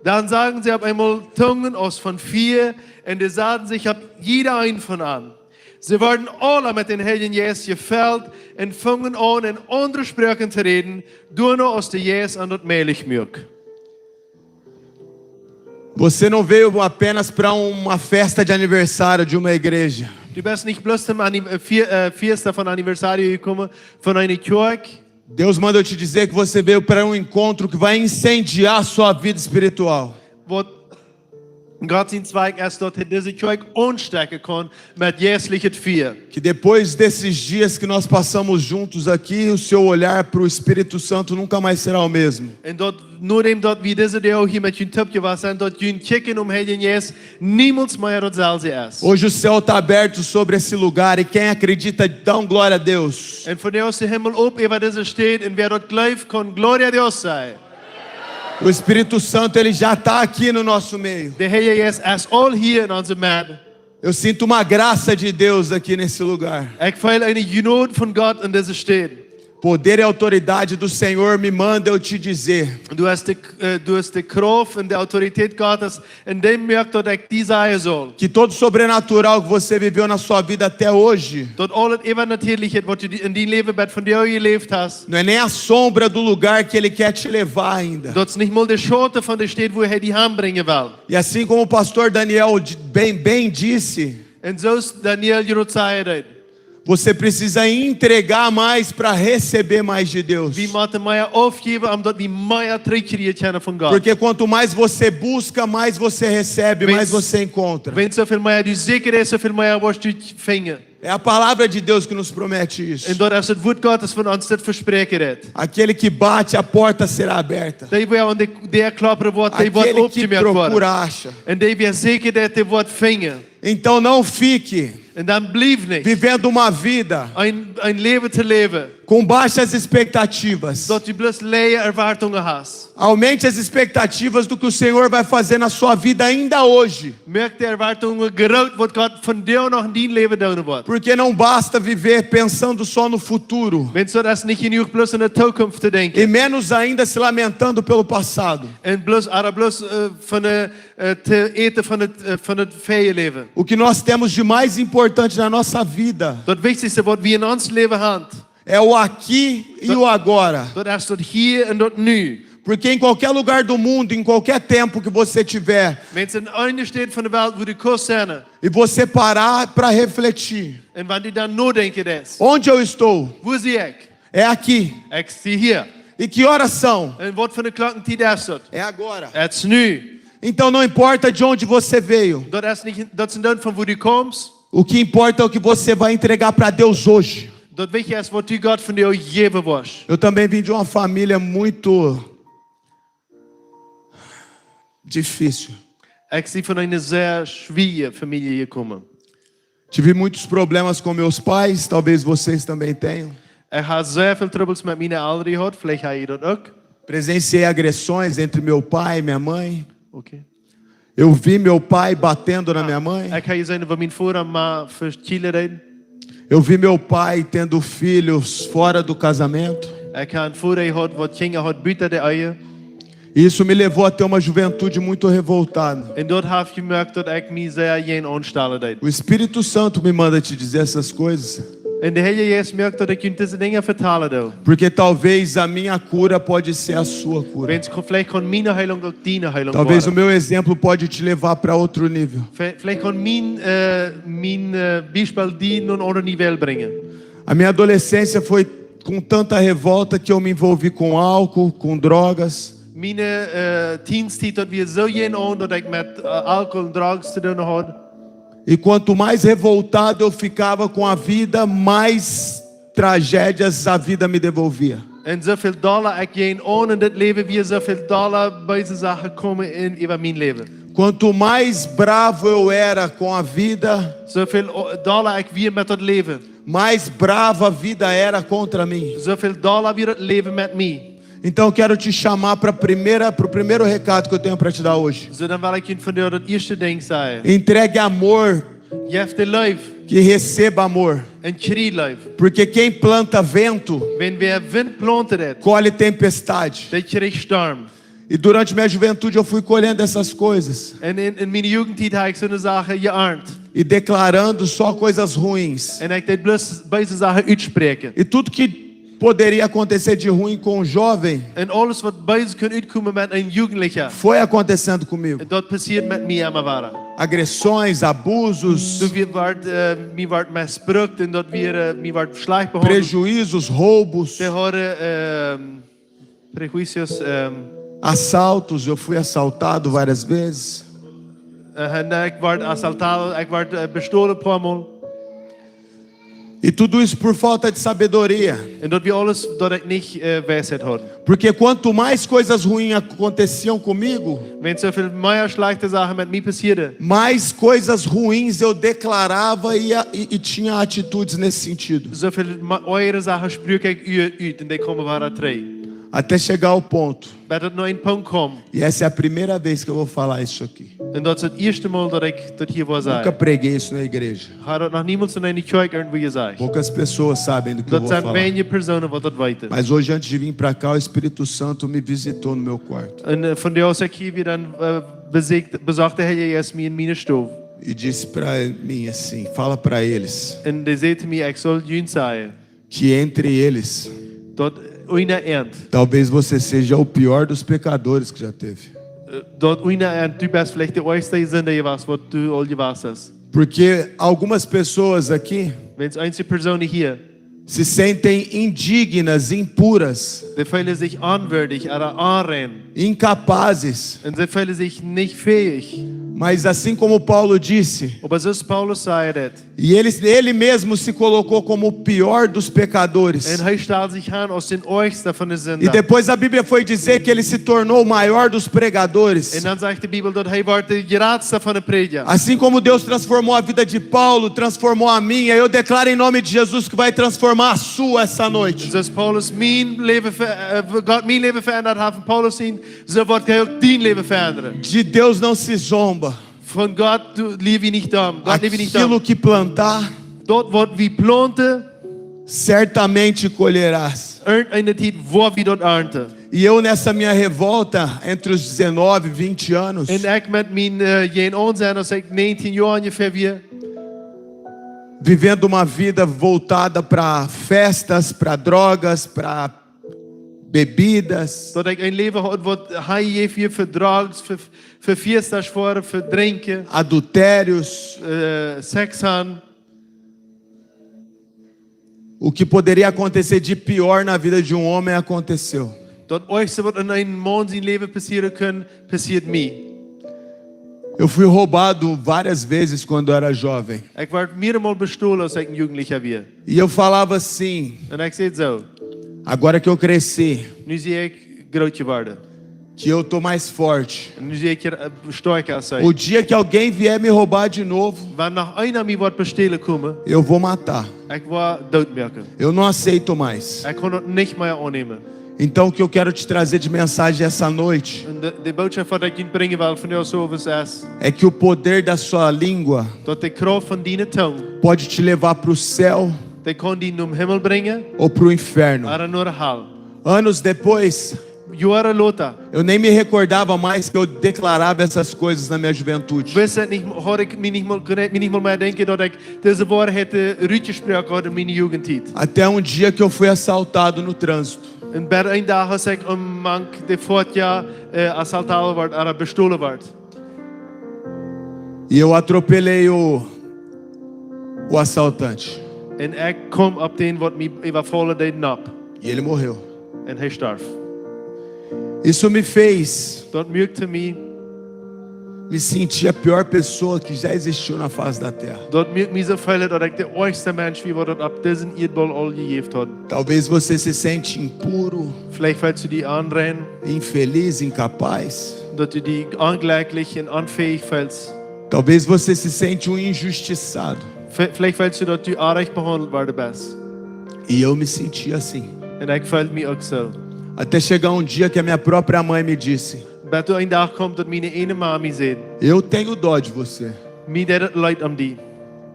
Dan sagen see opp eemol Tungen aus von Fia, un dee saten sikj opp jieda een von an. See worden aula met dän Heiljen Jeist jefelt un fungen aun, en aundre Sproaken to räden, doano aus de Jeist an daut mäajlich muak. Você não veio apenas para uma festa de aniversário de uma igreja. Du best nich bloos toom Anni-, äh, Fie-, äh, Fiesta von Aniversario jekomen von eene Kjoakj. Deus manda eu te dizer que você veio para um encontro que vai incendiar a sua vida espiritual. Waut Gott sien Zwakj es, daut hee dise Kjoakj aunstekjen kaun met jeistlichet Fia. Que depois desses dias que nós passamos juntos aqui, o seu olhar para o Espírito Santo nunca mais será o mesmo. Un daut, nodäm daut wie dise Doag hia met junt toop jewast sent, daut jun Kjikjen aum Heiljen Jeist niemols mea daut selwje es. Hoje o céu está aberto sobre esse lugar e quem acredita, dá um glória a Deus. Un vondoag es de Himmel op äwa dise Städ, un wäa daut jleeft, kaun Gloria a Dios sajen. O Espírito Santo, ele já está aqui no nosso meio. De Heilje Jeist es aul hia en onse Medd. Eu sinto uma graça de Deus aqui nesse lugar. Ekj feel eene Jnod von Gott en dise Städ. Poder e autoridade do Senhor me manda eu te dizer. Du hast de, äh, du hast de Krauft un de Autoritäet Gottes, un dee moakt daut ekj die sajen saul. Que todo sobrenatural que você viveu na sua vida até hoje Daut aul daut Äwanatierliche, waut du en dien Läwen bat vondoag jeläft hast, não é nem a sombra do lugar que ele quer te levar ainda. Daut es nich mol de Schauten von de Städ, wua hee die han brinjen well. E assim como o pastor Daniel di-, bem, bem disse, Un soo aus Daniel jrod säd, você precisa entregar mais para receber mais de Deus. Wie motten mea aufjäwen, om daut wie mea trigjkjrieen kjennen von Gott. Porque quanto mais você busca, mais você recebe, mais você encontra. Wan soo väl mea du sieekjen deist, soo väl mea woascht du finjen. É a palavra de Deus que nos promete isso. Un daut es daut Wuat Gottes, waut ons dit vespräakjen deit. Aquele que bate, a porta será aberta. Dee, waut aun de Däa kloppen woat, dee woat opjemoakt woaren. Aquele que procura, acha. Un dee, waut sieekjen deit, dee woat finjen. Então não fique Een dan blief nich vivendo uma vida een, een Läwen to läwen, com baixas expectativas. Daut du bloos leeje Erwartungen hast. Aumente as expectativas do que o Senhor vai fazer na sua vida ainda hoje. Moak de Erwartungen groot, waut Gott vondoag noch en dien Läwen doonen woat. Porque não basta viver pensando só no futuro. Wan daut es nich jenuach, bloos aun de Zukunft to denkjen. E menos ainda se lamentando pelo passado. Un bloos, ooda bloos, äh, von de äh, to äten von daut, äh, von daut väaje Läwen. O que nós temos de mais importante na nossa vida Daut wichtichste, waut wie en ons Läwen han, é o aqui e o agora. Daut es daut hia un daut nu. Porque em qualquer lugar do mundo, em qualquer tempo que você tiver, Wan du en eene Städ von de Welt, wua du kaust sennen, e você parar para refletir, un wan du dan nodenkjen deist, onde eu estou? Wua sie ekj? É aqui. Ekj sie hia. E que horas são? Un waut fa eene Klocktiet es daut? É agora. Et es nu. Então não importa de onde você veio. Daut es nich, daut es nich von wua du komst. O que importa é o que você vai entregar para Deus hoje. Daut wichtichste es, waut du Gott vondoag jäwen woascht. Eu também vim de uma família muito difícil. Ekj sie von eene sea schwoare Famielje jekomen. Tive muitos problemas com meus pais, talvez vocês também tenham. Ekj hab sea väl Trubbels met miene Elren jehaut, veleicht hab jie daut uk. Presenciei agressões entre meu pai e minha mãe. Okay. Eu vi meu pai batendo na minha mãe. Ekj hab jeseenen, woo mien Voda mie vekjielen deed. Eu vi meu pai tendo filhos fora do casamento. Ekj hab eenen Voda jehaut, waut Kjinja haud buta de Ehe. E isso me levou a ter uma juventude muito revoltada. Un daut haft jemoakt, daut ekj mie sea jäajen aunstalen deed. O Espírito Santo me manda te dizer essas coisas. Un de Heilje Jeist moakt daut ekj junt dise Dinja vetalen doo. Porque talvez a minha cura pode ser a sua cura. Wiels veleicht kaun miene Heilunk uk diene Heilunk Talvez o woaren. Meu exemplo pode te levar para outro nível. Ve-, veleicht kaun mien, äh, mien äh, Biespel die no een aundret Niveau brinjen. A minha adolescência foi com tanta revolta que eu me envolvi com álcool, com drogas. Miene äh, Tieentiet, daut wia soo jäajenaun, daut ekj met äh, Alkohol un Drogs to doonen haud. E quanto mais revoltado eu ficava com a vida, mais tragédias a vida me devolvia. Un soo väl dolla ekj jäajenaun en dit Läwen wia, soo väl dolla beese Sachen komen en äwa mien Läwen. Quanto mais bravo eu era com a vida, Soo väl o- dolla ekj wia met daut Läwen, mais brava a vida era contra mim. soo väl dolla wia daut Läwen met mie. Então eu quero te chamar para primeira, para o primeiro recado que eu tenho para te dar hoje. Soo, dan well ekj junt vondoag daut ieeschte Dinkj sajen. Entregue amor, Jeff de Leew que receba amor. Un kjrie Leew. Porque quem planta vento, Wan wäa Wint plaunten deit, colhe tempestade. dee kjricht Storm. E durante minha juventude eu fui colhendo essas coisas. Un en, en miene Jugendtiet haud ekj soone Sachen jearnt. E declarando só coisas ruins. Un ekj deed bloos beese Sachen utspräakjen. E tudo que poderia acontecer de ruim com um jovem Un aules waut bees kunn utkomen met een Jugendlicha, foi acontecendo comigo. daut passieed met mie emma wada. Agressões, abusos, Doa wia, wort, äh, mie wort mesbrukt un daut wia, äh, mie wort schlajcht behaundelt. Prejuízos, roubos, Dee hauden ähm, prejuicios, ähm, assaltos. Eu fui assaltado várias vezes. äh, un ekj wort assaltado, ekj wort äh, bestolen een poa Mol. E tudo isso por falta de sabedoria. Un daut wia aules daut ekj nich äh, Weisheit haud. Porque quanto mais coisas ruins aconteciam comigo, Wan soo väl mea schlajchte Sachen met mie passieeden, mais coisas ruins eu declarava e, e, e tinha atitudes nesse sentido. Soo väl ma- oajere Sachen spräakj ekj ut un dee komen wada trigj. Até chegar ao ponto. Bat daut no een Punkt kjeem. E essa é a primeira vez que eu vou falar isso aqui. Un daut es daut ieeschte Mol daut ekj daut hia woa Nunca sajen. Preguei isso na igreja. Ekj haud daut noch niemols en eene Kjoakj irjentwua jesajcht. Poucas pessoas sabem do que eu Daut vou sent falar. weinje Persoonen waut daut weeten. Mas hoje, antes de vir para cá, o Espírito Santo me visitou no meu quarto. Un äh, vondoag aus ekj hia wia, dan äh, besocht, besocht de Heilje Jeist mie en miene Stow. E disse para mim assim: fala para eles Un dee säd to mie, ekj saul junt sajen, que entre eles, daut unja an, talvez você seja o pior dos pecadores que já teve. äh, daut unja an, du best veleicht de oajchste Sinda jewast waut du aul jewast best. Porque algumas pessoas aqui Wan eenje Persoonen hia, se sentem indignas, impuras, dee feelen sikj onwieedich ooda onrein. Incapazes. Un see feelen sikj nich fäich. Mas assim como Paulo disse, Oba soo aus Paulus säd daut. E ele, ele mesmo se colocou como o pior dos pecadores. Un hee stald sikj aun aus dän oajchsten von de E Sinda. Depois a Bíblia foi dizer que ele se tornou o maior dos pregadores. Un dan sajcht de Bibel daut hee wort de jratste von de Prädja. Assim como Deus transformou a vida de Paulo, transformou a minha, eu declaro em nome de Jesus que vai transformar a sua essa noite. Soo aus Paulus mien Läwen ver- äh, Gott mien Läwen veendat haft, von Paulus sien, soo woat hee uk dien Läwen veendren. De Deus não se zomba. Von Gott du, leew wie nich domm. Gott leew wie nich domm. Aquilo que plantar, Daut waut wie plaunten, certamente colherás. irjenteene Tiet woa wie daut arnten. E eu, nessa minha revolta, entre os dezenove e vinte anos, Un ekj met mien äh, jäajenaun sennen, aus ekj näajentieen Joa onjefäa wia, vivendo uma vida voltada para festas, para drogas, para bebidas, daut ekj een Läwen haud waut hee jeef hia fa Drogs, fa, fa Fiestas, fa, fa Drinkjen, adultérios, äh, Sex han. o que poderia acontecer de pior na vida de um homem aconteceu. Daut oajchste waut en een Maun sien Läwen passieren kunn, passieed mie. Eu fui roubado várias vezes quando eu era jovem. Ekj wort mieremol bestolen aus ekj een Jugendlicha wia. E eu falava assim: Un ekj säd soo: agora que eu cresci, Nu sie ekj groot jeworden. que eu tô mais forte. Un nu sie ekj äh, stoakja aus see. O dia que alguém vier me roubar de novo, Wan noch eena mie woat bestolen komen, eu vou matar. ekj woa dootmoaken. Eu não aceito mais. Ekj kaun daut nich mea aunnämen. Então, o que eu quero te trazer de mensagem essa noite Un de, de Bootschoft waut ekj junt brinjen well vondoag Owes es, é que o poder da sua língua daut de Krauft von diene Tung, pode te levar para o céu dee kaun die nom Himmel brinjen, ou para o inferno. ooda no de Hal. Anos depois, Joaren later. Eu nem me recordava mais que eu declarava essas coisas na minha juventude. Wist ekj nich, haud ekj mie nich mol, kunn ekj mie nich mol mea denkjen, daut ekj dise Woarheit utjesproaken haud en miene Jugendtiet. Até um dia que eu fui assaltado no trânsito. Un bat een Dach, aus ekj aum Mank de Foatja, äh, asaltado wort, ooda bestolen wort. E eu atropelei o, o assaltante. Un ekj kjeem opp dän, waut mie äwafollen deed, nopp. E ele morreu. Un hee storf. Isso me fez Daut muak mie, me sentir a pior pessoa que já existiu na face da terra. Daut muak mie soo feelen, daut ekj de oajchste Mensch wia, waut daut opp disen Ieedboll aul jejäft haud. Talvez você se sente impuro, Veleicht feelst du die onrein, infeliz, incapaz. Daut du die onjlekjlich un onfäich feelst. Talvez você se sente um injustiçado. Ve-, veleicht feelst du, daut du onrajcht behaundelt worden best. E eu me sentia assim. Un ekj feeld mie uk soo. Até chegar um dia que a minha própria mãe me disse: Bat doa een Dach kjeem, daut miene eejne Mama säd: Eu tenho dó de você. Mie deit daut leet om die.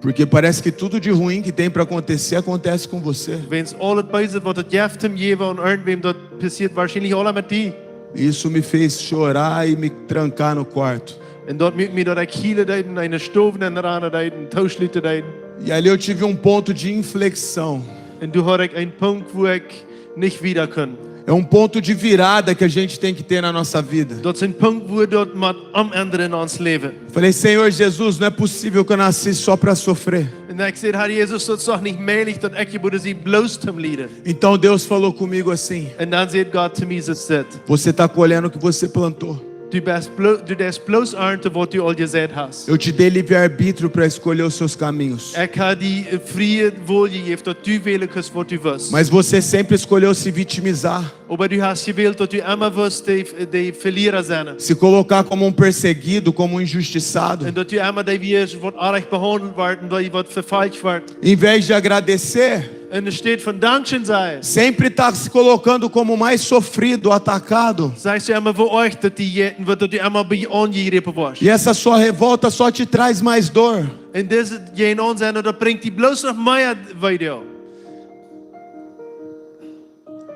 Porque parece que tudo de ruim que tem pra acontecer acontece com você. Wiels aul daut Beese, waut et jeft, om jäwen un irjentwäm, daut passieet woarschienlich aula met die. Isso me fez chorar e me trancar no quarto. Un daut muak mie, daut ekj hielen deed, en eene Stow nenranen deed, tooschluten deed. E ali eu tive um ponto de inflexão. Un doa haud ekj een Punkt, wua ekj nich wieda kunn. É um ponto de virada que a gente tem que ter na nossa vida. Daut es een Punkt, wua daut mott omendren en ons Läwen. Falei: Senhor Jesus, não é possível que eu nasci só pra sofrer. Un ekj säd: Herr Jesus, daut es doch nich mäajlich, daut ekj jebuaren sie bloos toom lieden. Então Deus falou comigo assim: Un dan säd Gott to mie dit: Você tá colhendo o que você plantou. Du best blo-, du deist bloos arnten, waut du aul jeseit hast. Eu te dei livre-arbítrio pra escolher os seus caminhos. Ekj hab die, äh, frie Wol jejäft, daut du wälen kaust, waut du west. Mas você sempre escolheu se vitimizar. Oba du hast jewält, daut du emma wurscht de, de Veliera sennen. Se colocar como um perseguido, como um injustiçado. Un daut du emma dee wieescht, waut onrajcht behaundelt woat un dee waut vefolcht woat. Em vez de agradecer, En de Städ von Dankscheen sajen, sempre tá se colocando como o mais sofrido, atacado. Sajchst du emma, woo oajch daut die jeit un waut daut du emma bie aunjejräpen woascht. E essa sua revolta só te traz mais dor. Un dit jäajen aun sennen, daut brinjt die bloos noch mea Wee.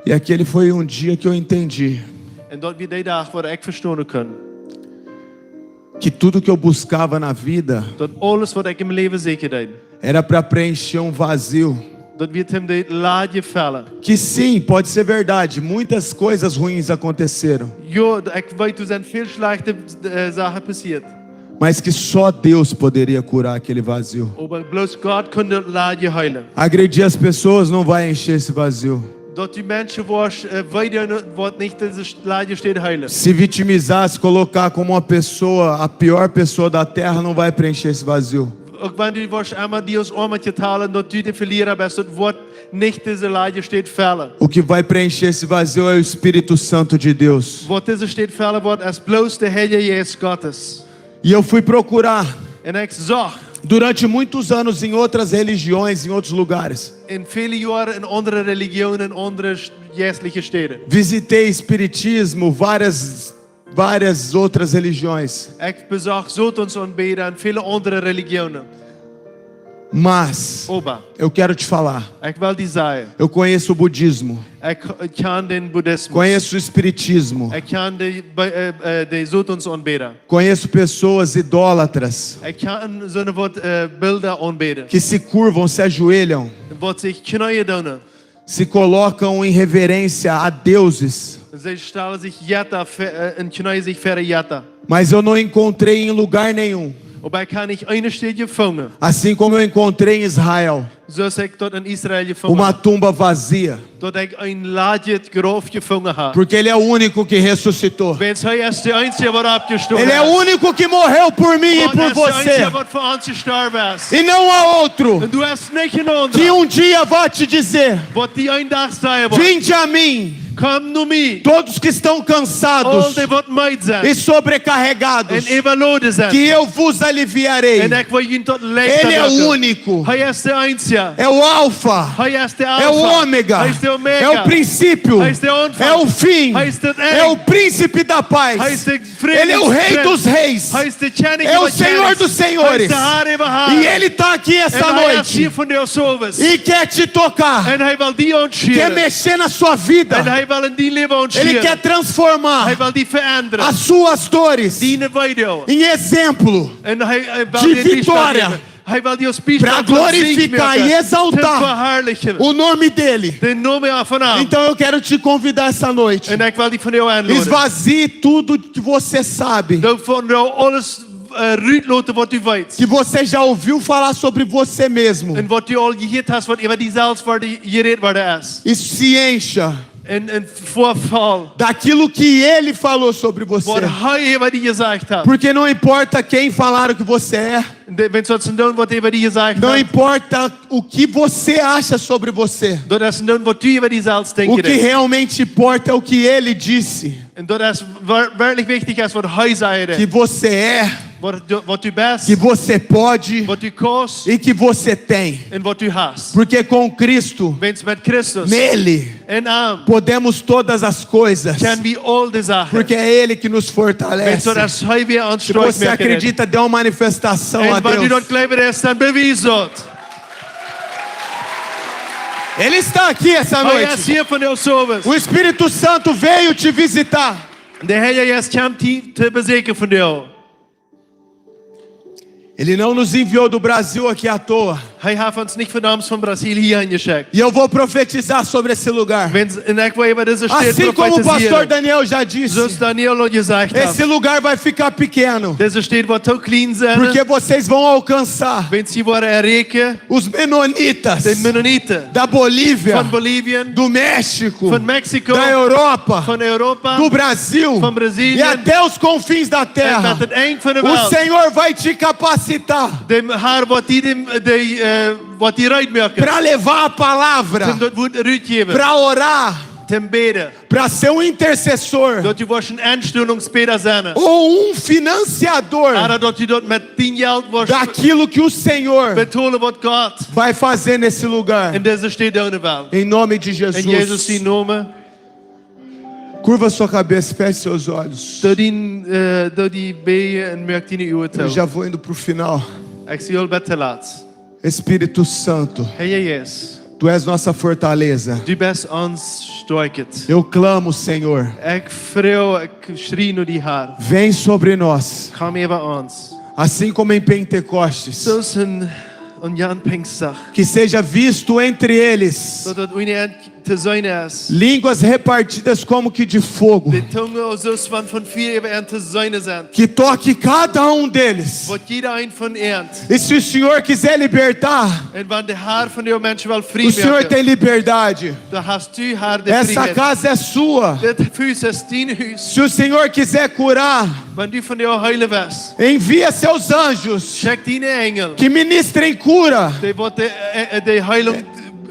E aquele foi um dia que eu entendi Un daut wia dee Dach, wua ekj vestonen kunn, que tudo que eu buscava na vida daut aules, waut ekj em Läwen säkjen deed, era pra preencher um vazio. Daut wia om de Lage fellen. Que sim, pode ser verdade, muitas coisas ruins aconteceram. Jo, ekj weet, doa sent väl schlajchte, äh, Sachen passieet. Mas que só Deus poderia curar aquele vazio. Oba bloos Gott kunn de Lage heelen. Agredir as pessoas não vai encher esse vazio. Daut du Menschen woascht, äh, wee doonen, woat nich dise Lage heelen. Se vitimizar, se colocar como uma pessoa, a pior pessoa da terra, não vai preencher esse vazio. Uk wan du woascht emma die aus Oamet talen, daut du de Veliera best, daut woat nich dise Lage fellen. O que vai preencher esse vazio é o Espírito Santo de Deus. Waut dise Städ fellen woat, es bloos de Heilje Jeist Gottes. E eu fui procurar. Un ekj socht durante muitos anos em outras religiões, em outros lugares. En väle Joaren en aundre Relijionen, en aundre sch-, jeistelje Städen. Visitei espiritismo, várias, várias outras religiões. Ekj besocht Sotonsaunbäda en väle aundre Relijionen. Mas, oba, eu quero te falar. Ekj well die sajen. Eu conheço o budismo. Ekj, ekj kjan dän Buddhismus. Conheço o espiritismo. Ekj kjan de, äh, äh, de Sotonsaunbäda. Conheço pessoas idólatras. Ekj kjan soone, waut, äh, Bilda aunbäden. Que se curvam, se ajoelham. Waut sikj kjneeen doonen. Se colocam em reverência a deuses. Un see stalen sikj Jetta ve-, äh, un kjneeen sikj ver Jetta. Mas eu não encontrei em lugar nenhum. Oba ekj hab nich eene Städ jefungen. Assim como eu encontrei em Israel. Soo aus ekj daut en Israel jefungen hab. Uma tumba vazia. Daut ekj een lajet Grauf jefungen hab. Porque ele é o único que ressuscitou. Wiels hee es de eensje, waut oppjestonen es. Ele é o único que morreu por mim e por você. Hee es de eensje, waut fa ons jestorwen es. E não há outro. Un doa es nich een aundra. Que um dia vá te dizer: Waut die een Dach sajen woat: Vinde a mim, komm no mie, todos que estão cansados, aul dee, waut meed sent, e sobrecarregados, un äwaloden sent, que eu vos aliviarei. Un ekj well junt daut leichta moaken. Ele é único. Hee es de eensje. É o Alfa. Hee es de Alfa. É o Ômega. Hee es de Omega. É o princípio. Hee es de Aunfank. É o fim. Hee es daut Enj. É o príncipe da paz. Hee es de Ele é o Rei dos reis. Hee es de Kjennich von Kjennichs. É o Senhor dos senhores. Hee es de Har äwa Haren. E ele tá aqui esta noite. Un hee es hia vondoag Owent. E quer te tocar. Un hee well die aunrieren. Quer mexer na sua vida. Un hee Hee well en dien Läwen aunscheren. Ele quer transformar Hee well die verändern. As suas dores Diene Weedoag. Em exemplo Un hee, hee well de vitória. Hee well die aus Biespel Para glorificar e exaltar Sieg moaken, te verherrlichen o nome dele. Den Namen von am. Então eu quero te convidar essa noite. Un ekj well die vondoag enloden. Esvazie tudo que você sabe. Doo vondoag aules, äh, rutloten waut du weetst. Que você já ouviu falar sobre você mesmo. Un waut du aul jehieet hast, waut äwa die selfst jeräd worden es. E se encha Un, un voll daquilo que ele falou sobre você. Waut hee äwa die jesajcht haft. Porque não importa quem falaram que você é. De, wan see daut sent, waut äwa die jesajcht haft. Não importa o que você acha sobre você. Daut es daut, waut du äwa die selfst denkjst. O que realmente importa é o que ele disse. Un daut es wer-, werkjlich wichtich es, waut hee säd. Que você é. Waut du, waut du best. Que você pode. Waut du kaust. E que você tem. Un waut du hast. Porque com Cristo, Wiels met Christus. Nele, En am. Podemos todas as coisas. Kjenn wie aul de Sachen. Porque é Ele que nos fortalece. Wiels daut es hee, waut ons stoakj moakt. Se você acredita, dê uma manifestação a Deus. Un wan du daut jleewen deist, dan bewies daut. Ele está aqui essa noite. Hee es hia vondoag zemorjes. O Espírito Santo veio te visitar. De Heilja Jeist kjemt die to beseakjen vondoag. Ele não nos enviou do Brasil aqui à toa. Hee haft ons nich vondoag von Brasil hia jeschekjt. E eu vou profetizar sobre esse lugar. Wan, un ekj well äwa dise Staut profetisieren. Assim como o pastor Daniel já disse, Soo aus Daniel aul jesajcht haft. Esse lugar vai ficar pequeno. Dise Staut woat too kjlien sennen. Porque vocês vão alcançar Wiels jie woaren erreichen os menonitas de Mennoniten da Bolívia, von Bolivien, do México, von Mexiko, da Europa, von Europa, do Brasil, von Brasilien, e até os confins da terra. Un bat daut Enj von de Welt. O Senhor vai te capacitar De Har woat die, de, de, äh, woat die reed moaken. Para levar a palavra, Toom daut Wuat rutjäwen. Para orar, Toom bäden. Para ser um intercessor, Daut du woascht een Enstonungsbäda sennen. Ou um financiador, Ooda daut du daut met dien Jelt woascht daquilo que o Senhor betolen, waut Gott vai fazer nesse lugar. En dise Staut doonen well. Em nome de Jesus. En Jesus sienen Nomen. Curva sua cabeça, feche seus olhos. Doo dien, äh, doo die bieejen un moak diene Uagen too. Eu já vou indo pro final. Ekj sie aul bie daut latst. Espírito Santo, Heilja Jeist, Tu és nossa fortaleza. Du best ons Stoakjet. Eu clamo, Senhor. Ekj froag, ekj schrie no die, Har. Vem sobre nós. Kom äwa ons. Assim como em Pentecostes. Soo aus en, en Jan Pinjstdach. Que seja visto entre eles. Soo daut unja an to seenen es. Línguas repartidas como que de fogo. De Tungen soo aus wan von Fia äwa an to seenen sent. Que toque cada um deles. Waut jieda een von an. E se o Senhor quiser libertar, Un wan de Har von dee Menschen well frie moaken, o Senhor tem liberdade. Dan hast du, Har, de Frieheit. Essa casa é sua. Dit Hus es dien Hus. Se o Senhor quiser curar, Wan du vondoag heelen west, envia seus anjos, schekj diene Enjel, que ministrem cura, dee woaren de, äh, äh, de Heilunk,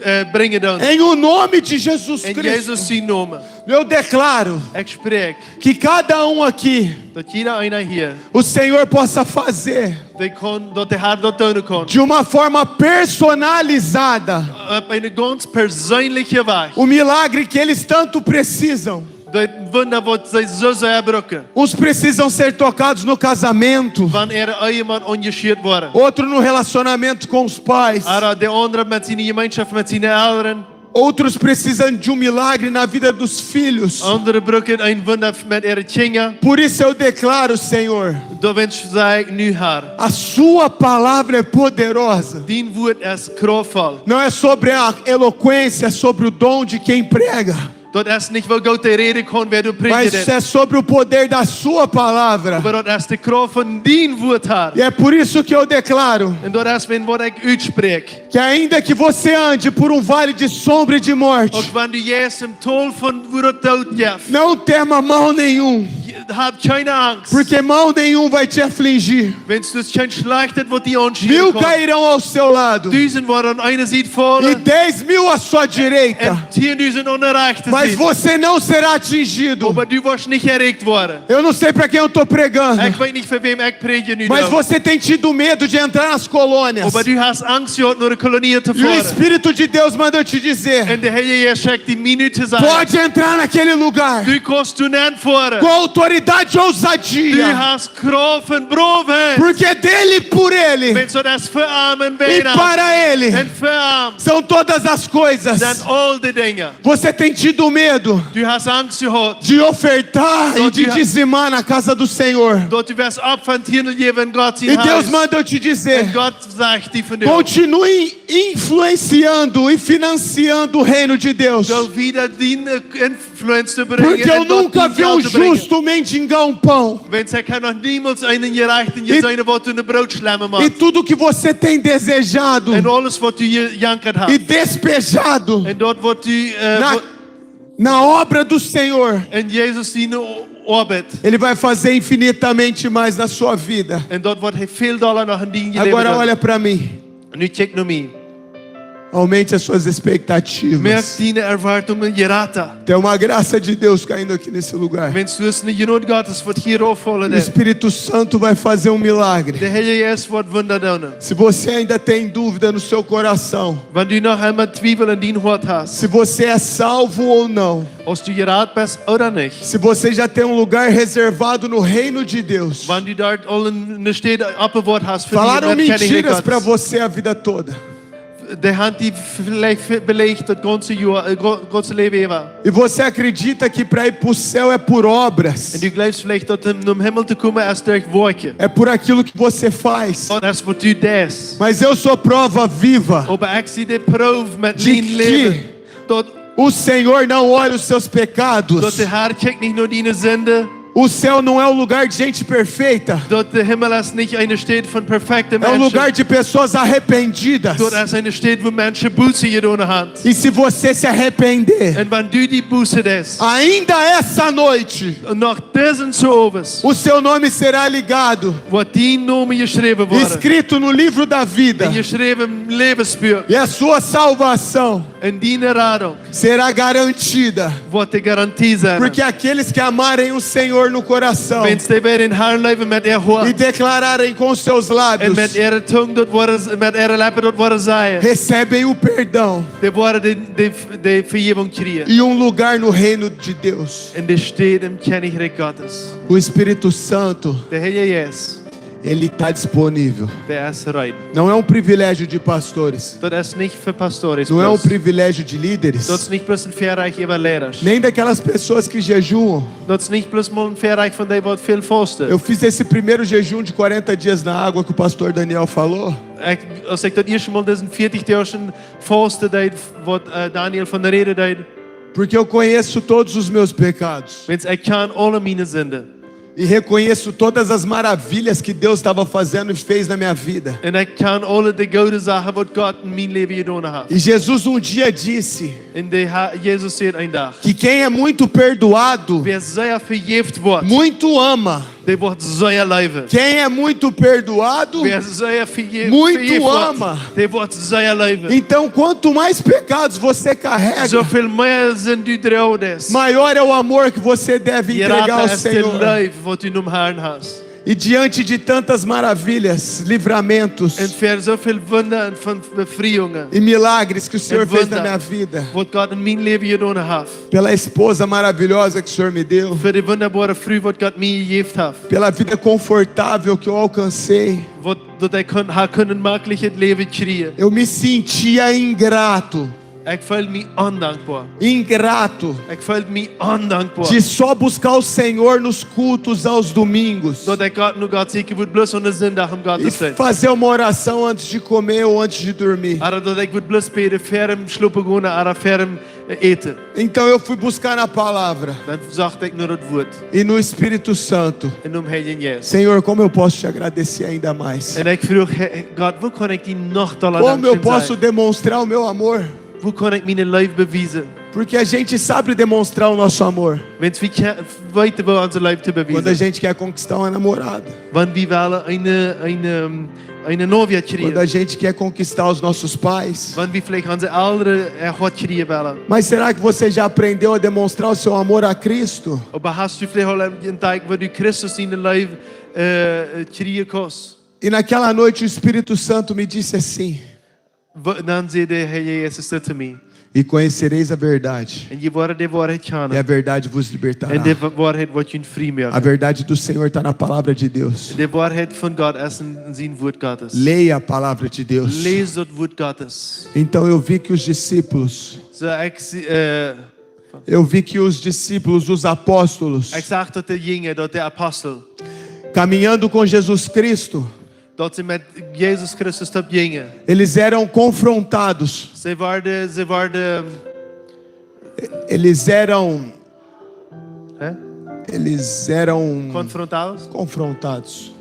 äh, brinjen dan. Em o nome de Jesus Cristo. En Jesus sienen Nomen. Eu declaro Ekj spräakj, que cada um aqui, daut jieda eena hia, o Senhor possa fazer, dee kaun, daut de Har daut doonen kaun, de uma forma personalizada, opp eene gaunz perseenelje Wies, o milagre que eles tanto precisam. Daut Wunda, waut see soo sea brucken. Uns precisam ser tocados no casamento, Wan äare Ehe mott aunjeschieet woaren. Outro no relacionamento com os pais. Ooda de aundre met siene Jemeenschoft met siene Elren. Outros precisam de um milagre na vida dos filhos. Aundre brucken een Wunda met äare Kjinja. Por isso eu declaro, Senhor, Doawäajen saj ekj nu, Har, a sua palavra é poderosa. Dien Wuat es kraftvoll. Não é sobre a eloquência, é sobre o dom de quem prega. Daut es nich, woo goot dee räden kaun, wäa doa prädjen deit. Mas é sobre o poder da sua palavra. Oba daut es de Krauft von dien Wuat, Har. E é por isso que eu declaro, Un daut es, wan waut ekj utspräakj. Que ainda que você ande por um vale de sombra e de morte, Uk wan du jeist em Tol von wua daut Doot jeft, não tema mal nenhum, hab kjeene Angst. Porque mal nenhum vai te afligir. Wiels daut kjeen Schlajchtet woat die aunschnieden. Mil cairão ao seu lado, Dusent woaren aun eene Sied faulen, e dez mil à sua direita, un tieen dusent aun de rajchte Sied. Mas você não será atingido. Oba du woascht nich erreicht woaren. Eu não sei para quem eu tô pregando, Ekj weet nich, fa wäm ekj prädjen nu, mas você tem tido medo de entrar nas colônias. Oba du hast Angst jehaut, no de Kolonie to foaren. E o Espírito de Deus manda eu te dizer: Un de Heilje Jeist schekjt die, mie nu to sajen: Pode entrar naquele lugar. Du kaust doa nenn foaren. Com autoridade e ousadia. Du hast Kraft un Browen. Porque é dele, por ele. Wiels daut es fa am un e para ele. Un fa am. São todas as coisas. Sent aul de Dinja. Você tem tido medo. Du hast Angst jehad. De ofertar e de dizimar na casa do Senhor. Daut du woascht Opfa un Tienden jäwen en Gott sien Hus. E Deus manda eu te dizer. Un Gott sajcht die vondoag. Continue influenciando e financiando o reino de Deus. Soo wieda diene Influenz to brinjen. Porque eu nunca vi um justo mendigar um pão. Wiels ekj hab noch niemols eenen Jerajchten jeseenen, waut no Broot schlemmen mott. E tudo que você tem desejado. Un aules waut du jejankat hast. E despejado. Un daut waut du, äh, na, na obra do Senhor. Un Jesus siene Oabeit. Ele vai fazer infinitamente mais na sua vida. Un daut woat hee väl dolla noch en dien Läwen doonen. Agora olha pra mim. Nu kjikj no mie. Aumente as suas expectativas. Moak diene Erwartungen jrata. Tem uma graça de Deus caindo aqui nesse lugar. Wiels doa es eene Jnod Gottes waut hia rutfaulen. O Espírito Santo vai fazer um milagre. De Heilje Jeist woat Wunda doonen. Se você ainda tem dúvida no seu coração, wan du noch emma Twiewel en dien Hoat hast, se você é salvo ou não, aus du jerat best ooda nich, se você já tem um lugar reservado no reino de Deus, wan du doa aul eene Städ oppbewoat hast fa falaram mentiras pra você a vida toda. Dee haben die veleicht belogen daut gaunze Joa, äh, gaunze Läwen äwa. E você acredita que pra ir pro céu é por obras. Un du jleefst veleicht daut om nom Himmel to komen es derch Woakjen. É por aquilo que você faz. Daut es waut du deist. Mas eu sou prova viva. Oba ekj sie de Proow met mien Läwen. De que o Senhor não olha os seus pecados. Daut de Herr kjikjt nich no diene Sind. O céu não é um lugar de gente perfeita. Daut de Himmel es nich eene Städ von perfekte Menschen. É um lugar de pessoas arrependidas. Daut es eene Städ wua Menschen Buße jedonen haben. E se você se arrepender, un wan du die Buße deist, ainda essa noite, un noch disen Owent, o seu nome será ligado, woat dien Nomen jeschräwen woaren, escrito no livro da vida, un jeschräwen em Läwensbuak, e a sua salvação, un diene Radunk será garantida. Woat de Garantie sennen. Porque aqueles que amarem o Senhor no coração, wiels dee waut dän Herrn leewen met äa Hoat, e declararem com seus lábios, un met äare Tung daut woaren, met äare Leppen daut woaren sajen, recebem o perdão, dee woaren de, de, de Vejäwunk kjrieen. E um lugar no reino de Deus. Un de Städ em Kjennichrikj Gottes. O Espírito Santo, de Heilje Jeist, ele tá disponível. Dee es reed. Não é um privilégio de pastores. Daut es nich fa Pastoren bloos. Não é um privilégio de líderes. Daut es nich bloos een Väarajcht äwa Leidasch. Nem daquelas pessoas que jejuam. Daut es nich bloos mau een Väarajcht von dee waut väl fausten. Eu fiz esse primeiro jejum de quarenta dias na água que o pastor Daniel falou. Ekj, aus ekj daut ieeschte Mol disen veatich Doag Fausten deed, waut, äh, Daniel von räden deed. Porque eu conheço todos os meus pecados. Wiels ekj kjan aule miene Sinden. E reconheço todas as maravilhas que Deus estava fazendo e fez na minha vida. Un ekj kjan aule de goode Sachen waut Gott en mien Läwen jedonen haft. E Jesus um dia disse, un de Ha-, Jesus säd een Dach, que quem é muito perdoado, wäa sea vejäft woat, muito ama. Dee woat sea leewen. Quem é muito perdoado, wäa sea vejäft, muito vejäft woat, ama. Dee woat sea leewen. Então, quanto mais pecados você carrega, soo väl mea Sind du droagen deist, maior é o amor que você deve entregar ao Senhor. Jrata es de Leew waut du nom Herrn hast. E diante de tantas maravilhas, livramentos, un ver soo väl Wunda un von Befriejungen, e milagres que o Senhor fez na minha vida, waut Gott en mien Läwen jedonen haft, pela esposa maravilhosa que o Senhor me deu, fa de wundaboare Fru waut Gott mie jejäft haft, pela vida confortável que eu alcancei, waut, daut ekj kun, ha kunnen makjlich daut Läwen kjrieen. Eu me sentia ingrato. Ekj feeld mie ondankboa. Ingrato. Ekj feeld mie ondankboa. De só buscar o Senhor nos cultos aos domingos. Daut ekj Gott, no Gott sieekjen wudd bloos aun de Sindach em Gottesdeenst. E fazer uma oração antes de comer ou antes de dormir. Ooda daut ekj wudd bloos bäden ver em schlopen gonen, ooda ver em, äh, äten. Então eu fui buscar na palavra. Dan socht ekj no daut Wuat. E no Espírito Santo. Un em Heiljen Jeist. Senhor, como eu posso te agradecer ainda mais? Un ekj fruach, He-, Gott, woo kaun ekj die noch dolla dankboa sennen? Como eu posso demonstrar o meu amor? Woo kaun ekj miene Leew bewiesen? Porque a gente sabe demonstrar o nosso amor. Wiels wie kje-, weeten woo onse Leew to bewiesen. Quando a gente quer conquistar uma namorada. Wan wie wellen eene, eene, ähm, eene Novia kjrieen. Quando a gente quer conquistar os nosses pais. Wan wie veleicht onse Elren, äh, Hoat kjrieen wellen. Mas será que você já aprendeu a demonstrar o seu amor a Cristo? Oba hast du veleicht aul een, een Tieekjen woo du Christus siene Leew, äh, kjrieen kaust? E naquela noite o Espírito Santo me disse assim: Wa-, dan säd de Herr Jesus to mie: E conhecereis a verdade, un jie woaren de Woarheit kjanen, e a verdade vos libertará. Un de Wa-, Woarheit woat junt frie moaken. A verdade do Senhor está na palavra de Deus. Un de Woarheit von Gott es en, en sien Wuat Gottes. Leia a palavra de Deus. Läs daut Wuat Gottes. Então eu vi que os discípulos, Soo, ekj sie, äh, eu vi que os discípulos, os apóstolos, ekj sach daut de Jinja, daut de Apostel, caminhando com Jesus Cristo, daut see met Jesus Christus toop jinjen. Eles eram confrontados. See woaren, see woaren, Eles eram, hä? Eles eram konfrontados? Confrontados.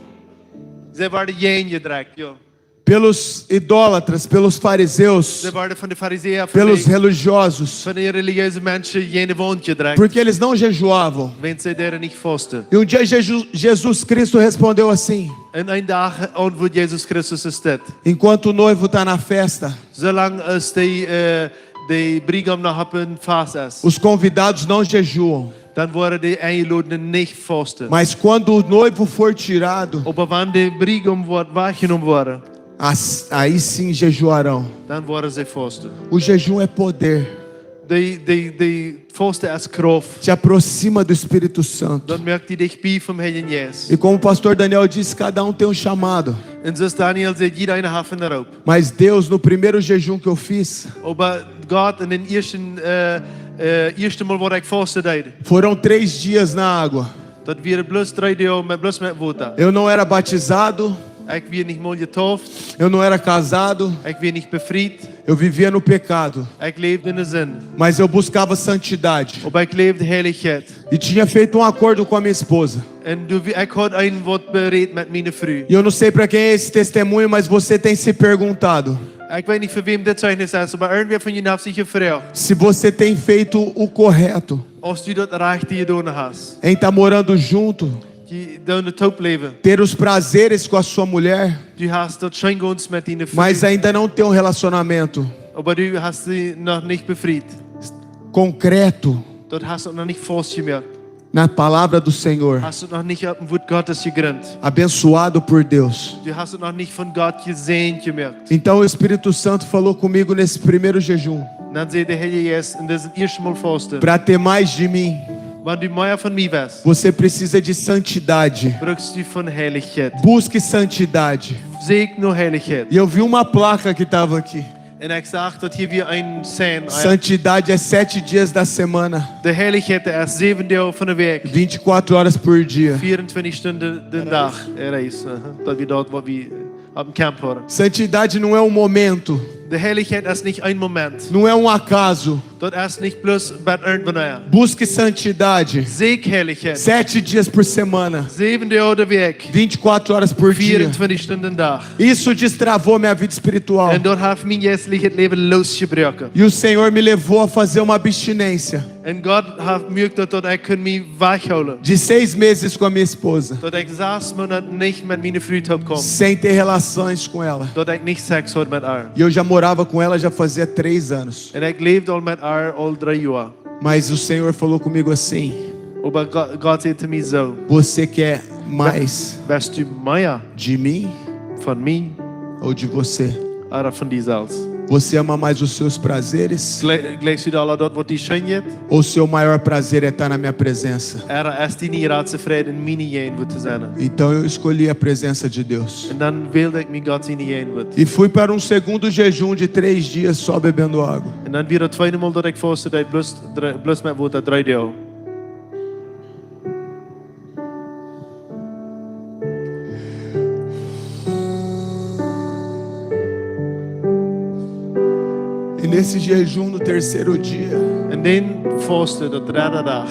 See woaren jäajenjedrekjt, jo. Pelos idólatras, pelos fariseus, See woaren von de Farisäa, von pelos de, religiosos, von de religiöse Menschen jäajenjewoat jedrekjt. Porque eles não jejuavam. Wiels see deeden nich fausten. E um dia Jesus, Jesus Cristo respondeu assim: Un een Dach auntwuat Jesus Christus es dit: Enquanto o noivo está na festa, Soo lang aus de, äh, de Briegaum noch opp een Fast es, os convidados não jejuam. Dan woaren de Enjelodne nich fausten. Mas quando o noivo for tirado, Oba wan de Briegaum woat wajchjenomen woaren, as-, aí sim jejuarão. Dan woaren see fausten. O jejum é poder. De, de, de Fausten es Krauft. Te aproxima do Espírito Santo. Dan moakt die dicht bie vom Heiljen Jeist. E como o pastor Daniel disse, cada um tem um chamado. Un soo aus Daniel säd, jieda eena haft een Roop. Mas Deus, no primeiro jejum que eu fiz, Oba Gott, en dän ieeschten, äh, äh, ieeschte Mol, waut ekj fausten deed, foram três dias na água. Daut wieren bloos dree Doag met, bloos met Wota. Eu não era batizado, Ekj wia nich mol jetauft. Eu não era casado, Ekj wia nich befriet. Eu vivia no pecado. Ekj läwd enne Sind. Mas eu buscava santidade. Oba ekj läwd Heilichkjeit. E tinha feito um acordo com a minha esposa. Un doa, ekj haud een Wuat berät met miene Fru. E eu não sei para quem é esse testemunho, mas você tem se perguntado: Ekj weet nich, fa wäm dit Zeichnis es, oba irjentwäa von junt haft sikj jefroacht, se você tem feito o correto, aus du daut Rajchte jedonen hast. Em tá morando junto, Jie doonen toop läwen. Ter os prazeres com a sua mulher, Du hast daut scheen jehaut met diene Fru, mas ainda não tem um relacionamento oba du hast see noch nich befriet. Concreto Daut hast du noch nich faust jemoakt. Na palavra do Senhor, Hast du noch nich opp daut Wuat Gottes jejrint. Abençoado por Deus. Du hast noch nich von Gott jesäajent jemoakt. Então o Espírito Santo falou comigo nesse primeiro jejum, Dan säd de Heilje Jeist en dit ieeschte Mol fausten: Para ter mais de mim, Wan du mea von mie west, você precisa de santidade. Brukst du von Heilichkjeit. Busque santidade. Sieekj no Heilichkjeit. E eu vi uma placa que estava aqui. Un ekj sach daut hia wia een Sign: Santidade é sete dias da semana, De Heilichkjeit es säwen Doag von de Wäakj, veintiquatro horas por dia. Vieruntwintich Stunden dän Dach. Äh, Reis, aha. Daut wia daut, waut wie opp däm Camp wieren. Santidade não é um momento, De Heilichkjeit es nich een Moment. Não é um acaso. Daut es nich bloos bie irjentwäa. Busque santidade. Sieekj Heilichkjeit. Sete dias por semana, Säwen Doag de Wäakj. Veintiquatro horas por dia. Vieruntwintich Stunden dän Dach. Isso destravou minha vida espiritual. Un daut haft mien jeistlichet Läwen loosjebroaken. E o Senhor me levou a fazer uma abstinência. Un Gott haft mie daut, daut ekj kunn mie wajchhoolen. De seis meses com a minha esposa, Daut ekj sas Moonat nich met miene Fru toop kaum. Sem ter relações com ela. Daut ekj nich Sex haud met äa. E eu já morava com ela já fazia três anos. Un ekj läwd aul met äa aul dree Joa. Mas o Senhor falou comigo assim: Oba Go-, Gott säd to mie soo: Você quer mais West du mea de mim von mie, ou de você? Ooda von die selfst? Você ama mais os seus prazeres? Jle-, jleichst du aul daut, waut die scheen jeit? Ou seu maior prazer é estar na minha presença? Ooda es dien jratsta Fräd en miene Jäajenwuat to sennen? Então eu escolhi a presença de Deus. Un dan wäld ekj mie Gott siene Jäajenwuat. E fui para um segundo jejum de três dias só bebendo água. Un dan wia daut tweede Mol, daut ekj fausten deed, bloos dree, bloos met Wota dree Doag. E nesse jejum, no terceiro dia, En dän Fausten, dän dredden Dach,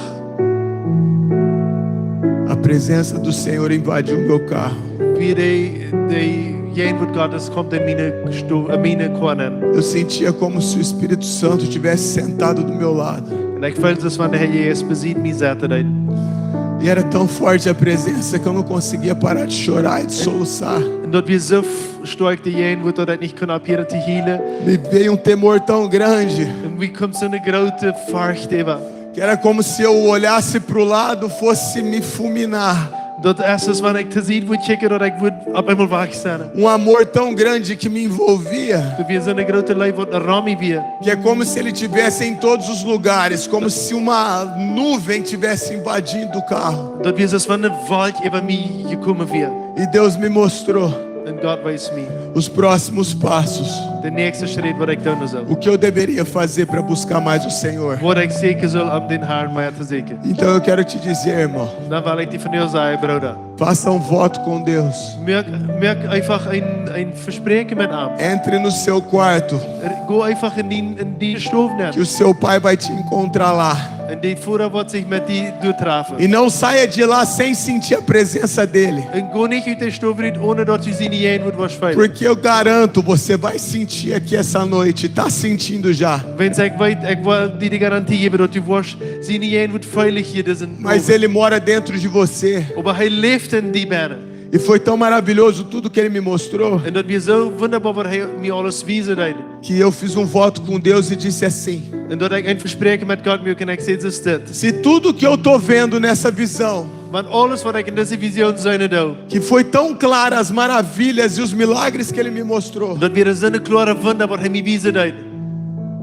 a presença do Senhor invadiu meu carro. Wia de, de Jäajenwuat Gottes kjeem en miene Sto-, en miene Kar nenn. Eu sentia como se o Espírito Santo tivesse sentado do meu lado. Un ekj feeld, aus wan de Heilje Jeist bie mie saut, daut E era tão forte a presença que eu não conseguia parar de chorar e de soluçar. Un daut wia soo f-, stoakj de Jäajenwuat, daut ekj nich kunn opphieren to hielen. Me veio um temor tão grande. Un mie kjeem soone groote Forcht äwa. Que era como se eu olhasse pro lado, fosse me fulminar. Daut es aus wan ekj to Sied wudd kjikjen, daut ekj wudd opp eemol wajch sennen. Um amor tão grande que me envolvia, Daut wia soone groote Leew waut rom mie wia. Que é como se ele tivesse em todos os lugares, como se uma nuvem tivesse invadindo o carro. Daut wia aus wan eene Wolkj äwa mie jekomen wia. E Deus me mostrou. Un Gott wees mie. Os próximos passos. De näakjste Schrett waut ekj doonen sull. O que eu deveria fazer para buscar mais o Senhor? Waut ekj sieekjen sull om dän Harn mea to sieekjen. Então eu quero te dizer, irmão. Dan well ekj die vondoag sajen, Brooda. Faça um voto com Deus. Moak, moak eefach een, een Vespräakjen met am. Entre no seu quarto. Go eefach en dien, en dien Stow nenn. Que o seu pai vai te encontrar lá. Un dien Voda woat sikj met die doa trafen. E não saia de lá sem sentir a presença dele. Un go nich ut dän Stow rut, onen daut du siene Jäajenwuat woascht feelen. Porque eu garanto, você vai sentir aqui essa noite, tá sentindo já. Wiels ekj weet, ekj well die de Garantie jäwen, daut du woascht siene Jäajenwuat feelen hia disen Owent. Mas ele mora dentro de você. Oba hee läft en die bennen. E foi tão maravilhoso tudo que ele me mostrou, Un daut wia soo wundaboa, waut hee mie aules wiesen deed. Que eu fiz um voto com Deus e disse assim: Un daut ekj een Vespräakjen met Gott muak un ekj säd: "Soo es dit." Se tudo que eu tô vendo nessa visão, Wan aules waut ekj en dise Visioon seenen doo, que foi tão clara as maravilhas e os milagres que ele me mostrou, daut wia soone kloare Wunda waut hee mie wiesen deed,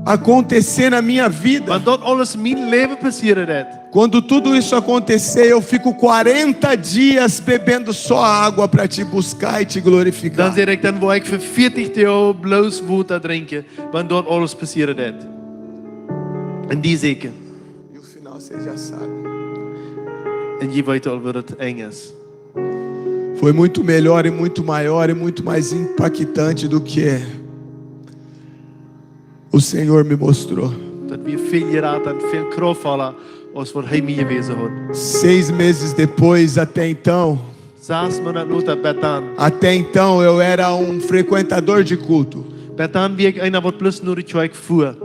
acontecer na minha vida, wan daut aules en mien Läwen passieren deed, quando tudo isso acontecer, eu fico quarenta dias bebendo só água pra te buscar e te glorificar. Dan säd ekj, dan woa ekj fa vieetich Doag bloos Wota drinkjen, wan daut aules passieren deed. Un die sieekjen. E o final vocês já sabem. Un jie weeten aul waut daut Enj es. Foi muito melhor e muito maior e muito mais impactante do que o Senhor me mostrou. Daut wia väl jrata un väl kraftvolla aus waut hee mie jewäsen haud. Seis meses depois, até então, Sas Moonat lota, bat dan. Até então eu era um frequentador de culto. Bat dan wia ekj eena waut bloos no de Kjoakj fua.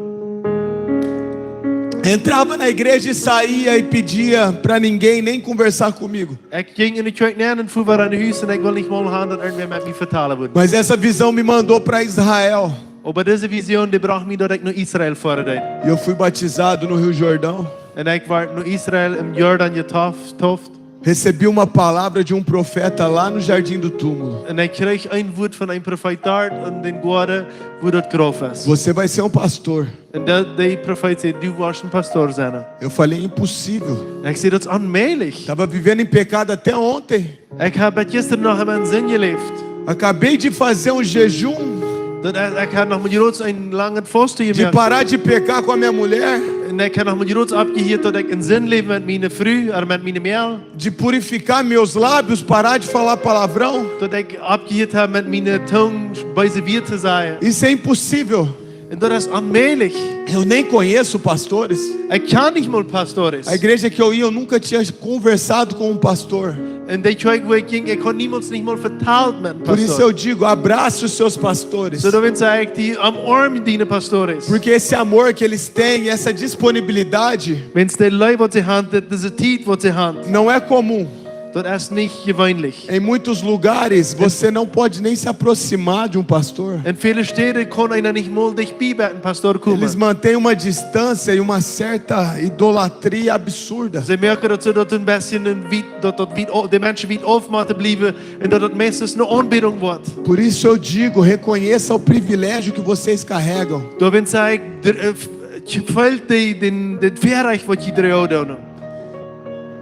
Entrava na igreja e saía e pedia pra ninguém nem conversar comigo. Ekj jinkj en de Kjoakj nenn un fua wada no Hus un ekj wull nich mol han daut irjentwäa met mie vetalen wudd. Mas essa visão me mandou pra Israel. Oba dise Visioon, dee brocht mie daut ekj no Israel foaren deed. E eu fui batizado no Rio Jordão. Un ekj wort no Israel em Jordan jedeept. Recebi uma palavra de um profeta lá no Jardim do Túmulo. Un ekj kjrieech een Wuat von een Profeet doa en dän Goaden, wua daut Grauf es. Você vai ser um pastor. Un de, de Profeet säd: "Du woascht een Pastor sennen." Eu falei: "Impossível." Ekj säd: "Daut es onmäajlich." Tava vivendo em pecado até ontem. Ekj hab bat jistren noch en Sind jeläft. Acabei de fazer um jejum. Daut, ekj, ekj haud noch mau jrods een langet Fausten jemoakt. De parar de pecar com a minha mulher. Un ekj haud noch mau jrods oppjehieet daut ekj en Sind läw met miene Fru, ooda met miene Mejal. De purificar meus lábios, parar de falar palavrão. Daut ekj oppjehieet hab met miene Tung beese Wieed to sajen. Isso é impossível. Un daut es onmäajlich. Eu nem conheço pastores. Ekj kjan nich mol Pastores. A igreja que eu ia, eu nunca tinha conversado com um pastor. Un de Kjoakj wua ekj jinkj, ekj haud niemols nich mol vetalt met een Pastor. Por isso eu digo, abrace os seus pastores. Soo, dan saj ekj die, omoarm diene Pastores. Porque esse amor que eles têm, essa disponibilidade, Wiels de Leew waut see han, de, dise Tiet waut see han, não é comum. Daut es nich jeweenlich. Em muitos lugares, você não pode nem se aproximar de um pastor. En väle Städen kaun eena nich mol dicht bie, bie een Pastor komen. Eles mantêm uma distância e uma certa idolatria absurda. See moaken daut see daut een bät, een wiet, daut, daut wiet, de Menschen wiet auf motten bliewen un daut daut meistens eene Aunbädunk woat. Por isso eu digo, reconheça o privilégio que vocês carregam. Doawäajen saj ekj, dr-, äh, f-, feelt de, dän, dän Väarajcht waut jie droagen.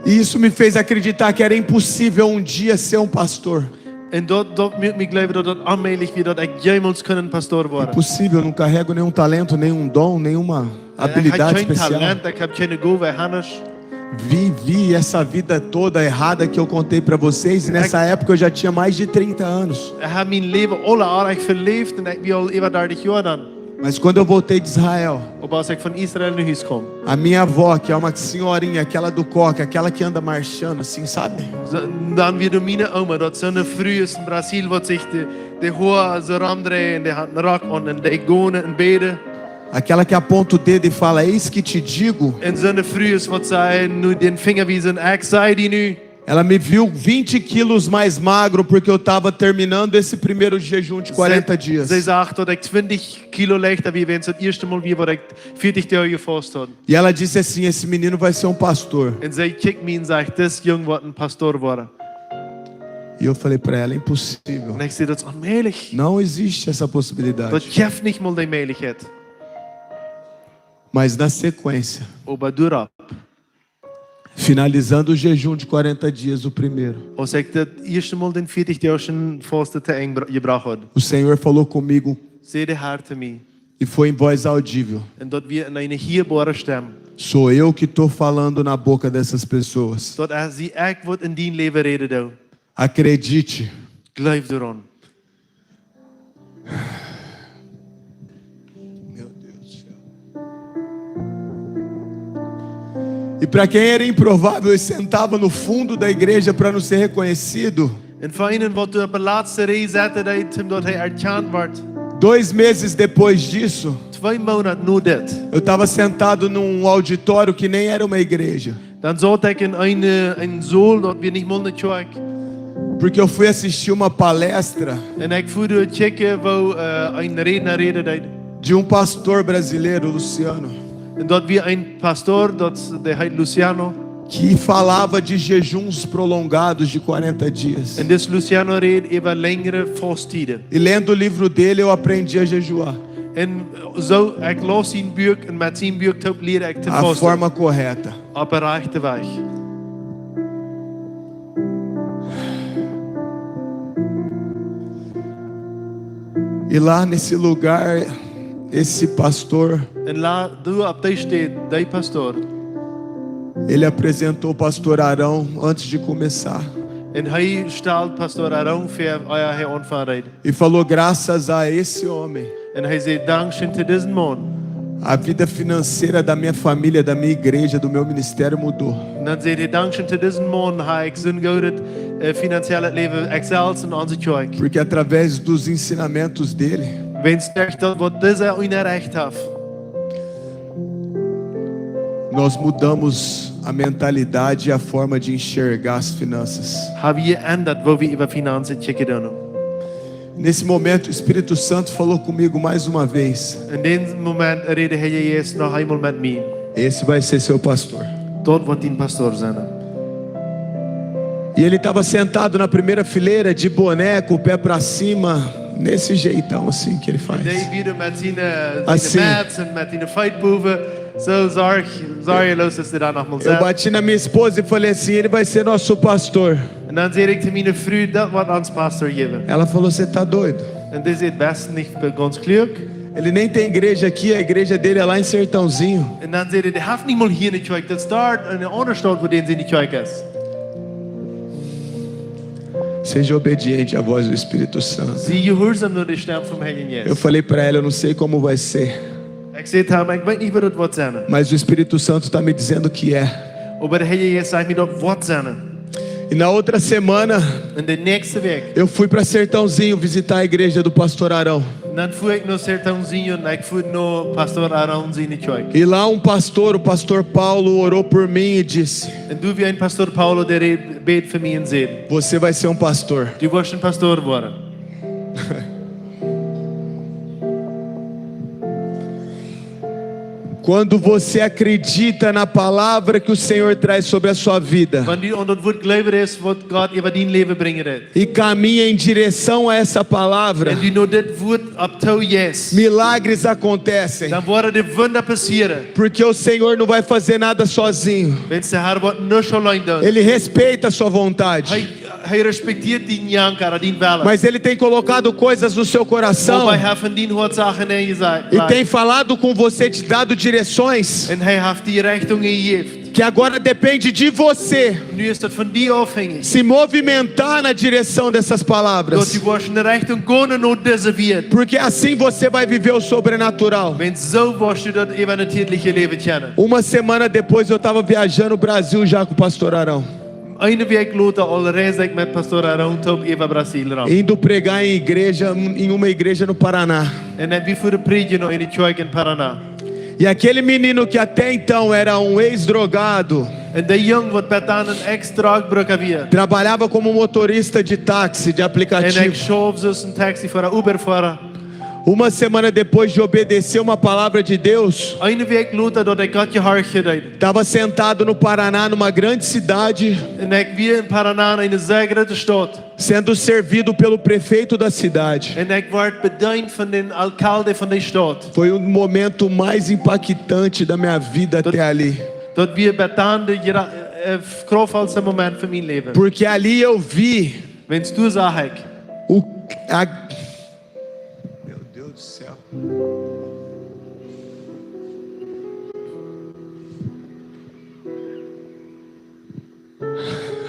E isso me fez acreditar que era impossível um dia ser um pastor. Un daut, daut muak mie jleewen daut daut onmäajlich wia daut ekj jemols kunn een Pastor woaren. Impossível, eu não carrego nenhum talento, nenhum dom, nenhuma habilidade especial. Ekj hab kjeen Talent, ekj hab kjeene Gow, ekj hab nuscht. Vivi essa vida toda errada que eu contei pra vocês, e nessa época eu já tinha mais de trinta anos. Ekj hab mien Läwen aul oajch veläft un ekj wia aul äwa dartich Joa dan. Mas quando eu voltei de Israel, Oba aus ekj von Israel no Hus kjeem, a minha avó, que é uma senhorinha, aquela do coque, aquela que anda marchando assim, sabe? Soo, dan wia doa miene Oma, daut soone Fru es en Brasil, waut sikj de, de Hoa soo romdreit un dee haft een Rock aun un dee gonen un bäden. Aquela que aponta o dedo e fala: "Eis que te digo." Un soone Fru es waut see nu dän Finja wiesen, ekj saj die nu. Ela me viu vinte quilos mais magro porque eu tava terminando esse primeiro jejum de quarenta dias. See, see sach daut ekj twintich Kilo leichta wia, wiels daut ieeschte Mol wia waut ekj vieetich Doag jefaust haud. E ela disse assim: "Esse menino vai ser um pastor." Un see kjikjt mie un sajcht: "Dis Jung woat een Pastor woaren." E eu falei pra ela: "Impossível. Un ekj säd: "Daut es onmäajlich. Não existe essa possibilidade." Daut jeft nich mol dee Mäajlichkjeit." Mas na sequência, Oba doaropp, finalizando o jejum de quarenta dias, o primeiro, aus ekj daut ieeschte Mol dän veatich Doag Fausten to Enj br-, jebrocht haud, o Senhor falou comigo, säd de Herr to mie, e foi em voz audível: un daut wia en eene hierbare Stemm: "Sou eu que tô falando na boca dessas pessoas. Daut es ekj waut en dien Läwen räden doo. Acredite." Jleew doaraun. Meu Deus do céu. E para quem era improvável e sentava no fundo da igreja para não ser reconhecido, Un fa eenen waut doa opp de latste Rieej saut, daut hee, daut hee erkjant wort. Dois meses depois disso, Twee Moonat no dit, eu tava sentado num auditório que nem era uma igreja. Dan saut ekj en een, een Saul, daut wia nich mol eene Kjoakj. Porque eu fui assistir uma palestra Un ekj fua doa kjikjen, woo, äh, een Rädna räden deed. De um pastor brasileiro, Luciano, Un daut wia een Pastor, daut, dee heet Luciano. Que falava de jejuns prolongados de quarenta dias. Un dis Luciano räd äwa lenjre Fausttieden. E lendo o livro dele, eu aprendi a jejuar. Un soo, ekj laus sien Buak un met sien Buak toop lieed ekj to fausten. A forma correta. Opp de rajchte Wajch. E lá nesse lugar, esse pastor, Un la, doa opp dee Städ, dee Pastor, ele apresentou o pastor Arão antes de começar. Un hee stald Pastor Arão väa, ea hee aunfunk räden. E falou: "Graças a esse homem, Un hee säd: "Dankscheen to disen Maun." a vida financeira da minha família, da minha igreja, do meu ministério mudou." Un dan säd hee: "Dankscheen to disen Maun, hab ekj soon goodet, äh, finanziellet Läwen, ekj selfst un onse Kjoakj." Porque através dos ensinamentos dele, Wiels derch daut waut disa unjarecht haft, nós mudamos a mentalidade e a forma de enxergar as finanças. Hab wie jeendat, woo wie äwa Finanzen kjikjen doonen. Nesse momento, o Espírito Santo falou comigo mais uma vez. En dän Moment räd de Herr Jesus noch eemol met mie. Esse vai ser seu pastor. Daut woat dien Pastor sennen. E ele tava sentado na primeira fileira, de boné, com o pé pra cima, nesse jeitão assim que ele faz. Dee wia met siene, äh, siene Assim. Met un met siene Feet bowen. Soo sorg-, sorjeloos es hee doa noch mol. Eu bati na minha esposa e falei assim: "Ele vai ser nosso pastor." Un dan säd ekj to miene Fru: "Daut woat ons Pastor jäwen." Ela falou: "Você tá doido?" Un dee säd: "Best nich gaunz kluak?" Ele nem tem igreja aqui, a igreja dele é lá em Sertãozinho. Un dan säd hee: "Dee haft nich mol hia eene Kjoakj, daut es doa en eene aundre Staut, wua dän siene Kjoakj es." Seja obediente à voz do Espírito Santo. Sie jehuarsom no de Stemm vom Heiljen Jeist. Eu falei pra ela: "Eu não sei como vai ser." Ekj säd to am: "Ekj weet nich, woo daut woat sennen." Mas o Espírito Santo tá me dizendo que é. Oba de Herr Jesus sajcht mie, daut woat sennen. E na outra semana, Un de näakjste Wäakj, eu fui pra Sertãozinho visitar a igreja do pastor Arão. Un dan fua ekj no Sertãozinho un ekj fua no Pastor Arão siene Kjoakj. E lá um pastor, o pastor Paulo, orou por mim e disse: Un doa wia een Pastor Paulo, dee räd-, bäd fa mie un säd: "Você vai ser um pastor." "Du woascht een Pastor woaren." Quando você acredita na palavra que o Senhor traz sobre a sua vida, Wan du aun daut Wuat jleewen deist, waut Gott äwa dien Läwen brinjen deit, e caminha em direção a essa palavra, un du no dit Wuat opptoo jeist, milagres acontecem. Dan woaren de Wunda passieren. Porque o Senhor não vai fazer nada sozinho. Wiels de Herr woat nuscht auleen doonen. Ele respeita a sua vontade. Hee, hee respektieet dienen Janka, dien Wellen. Mas ele tem colocado coisas no seu coração. Oba hee haft en dien Hoat Sachen enjejat. E tem falado com você, te dado direções. Un hee haft die Rechtungen jejäft. Que agora depende de você Nu es daut von die aufhängich. se movimentar na direção dessas Daut palavras. Du woascht en de Rechtunk gonen no dise Wieed. Porque assim você vai viver o sobrenatural. Wiels soo woascht du daut äwanatieeliche Läwen kjennen. Uma semana depois eu tava viajando o Brasil já com o pastor Arão. Eene Wäakj lota aul reis ekj met Pastor Arão toop äwa Brasil rom. Indo pregar em igreja, em uma igreja no Paraná. Un dan wie fuaren prädjen no eene Kjoakj en Paraná. E aquele menino que até então era um ex-drogado, Un dee Jung, waut bat dan een Ex-Drogbruka wia, trabalhava como motorista de táxi, de aplicativo. Un hee schauf aus een Taxifoara, Uberfoara. Uma semana depois de obedecer uma palavra de Deus, Eene Wäakj lota daut ekj Gott jehorcht haud, estaba sentado no Paraná, numa grande cidade, un ekj wia en Paraná, eene sea groote Staut, sendo servido pelo prefeito da cidade. Un ekj wort bedeent von dän Alkalde von de Staut. Foi um momento mais impactante da minha vida até ali. Daut wia bat dan de jera-, äh, kraftvollste Moment von mien Läwen. Porque ali eu vi Wiels doa sach ekj o, a, meu Deus do céu.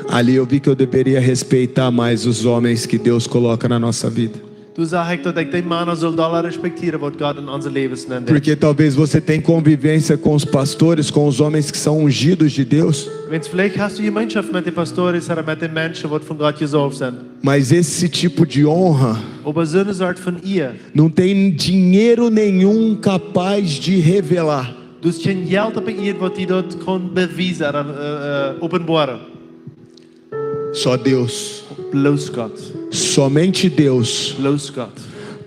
Ali eu vi que eu deveria respeitar mais os homens que Deus coloca na nossa vida. Doa sach ekj daut ekj dee Mana sull dolla respektieren waut Gott en onse Läwes nenn deit. Porque talvez você tenha convivência com os pastores, com os homens que são ungidos de Deus. Wiels veleicht hast du Jemeenschoft met de Pastoren ooda met de Menschen waut von Gott jesaulft sent. Mas esse tipo de honra Oba soone Sort von Iea não tem dinheiro nenhum capaz de revelar. Doa es kjeen Jelt opp de Ieed waut die daut kaun bewiesen ooda, äh, äh, openboaren. Só Deus. Bloos Gott. Somente Deus Bloos Gott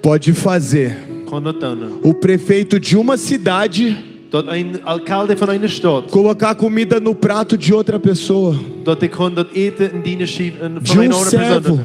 pode fazer kaun daut doonen. O prefeito de uma cidade Daut een Alkalde von eene Staut, colocar comida no prato de outra pessoa, daut dee kaun daut Äten en diene Schiew, en, de von um eene aundre Persoon, servo,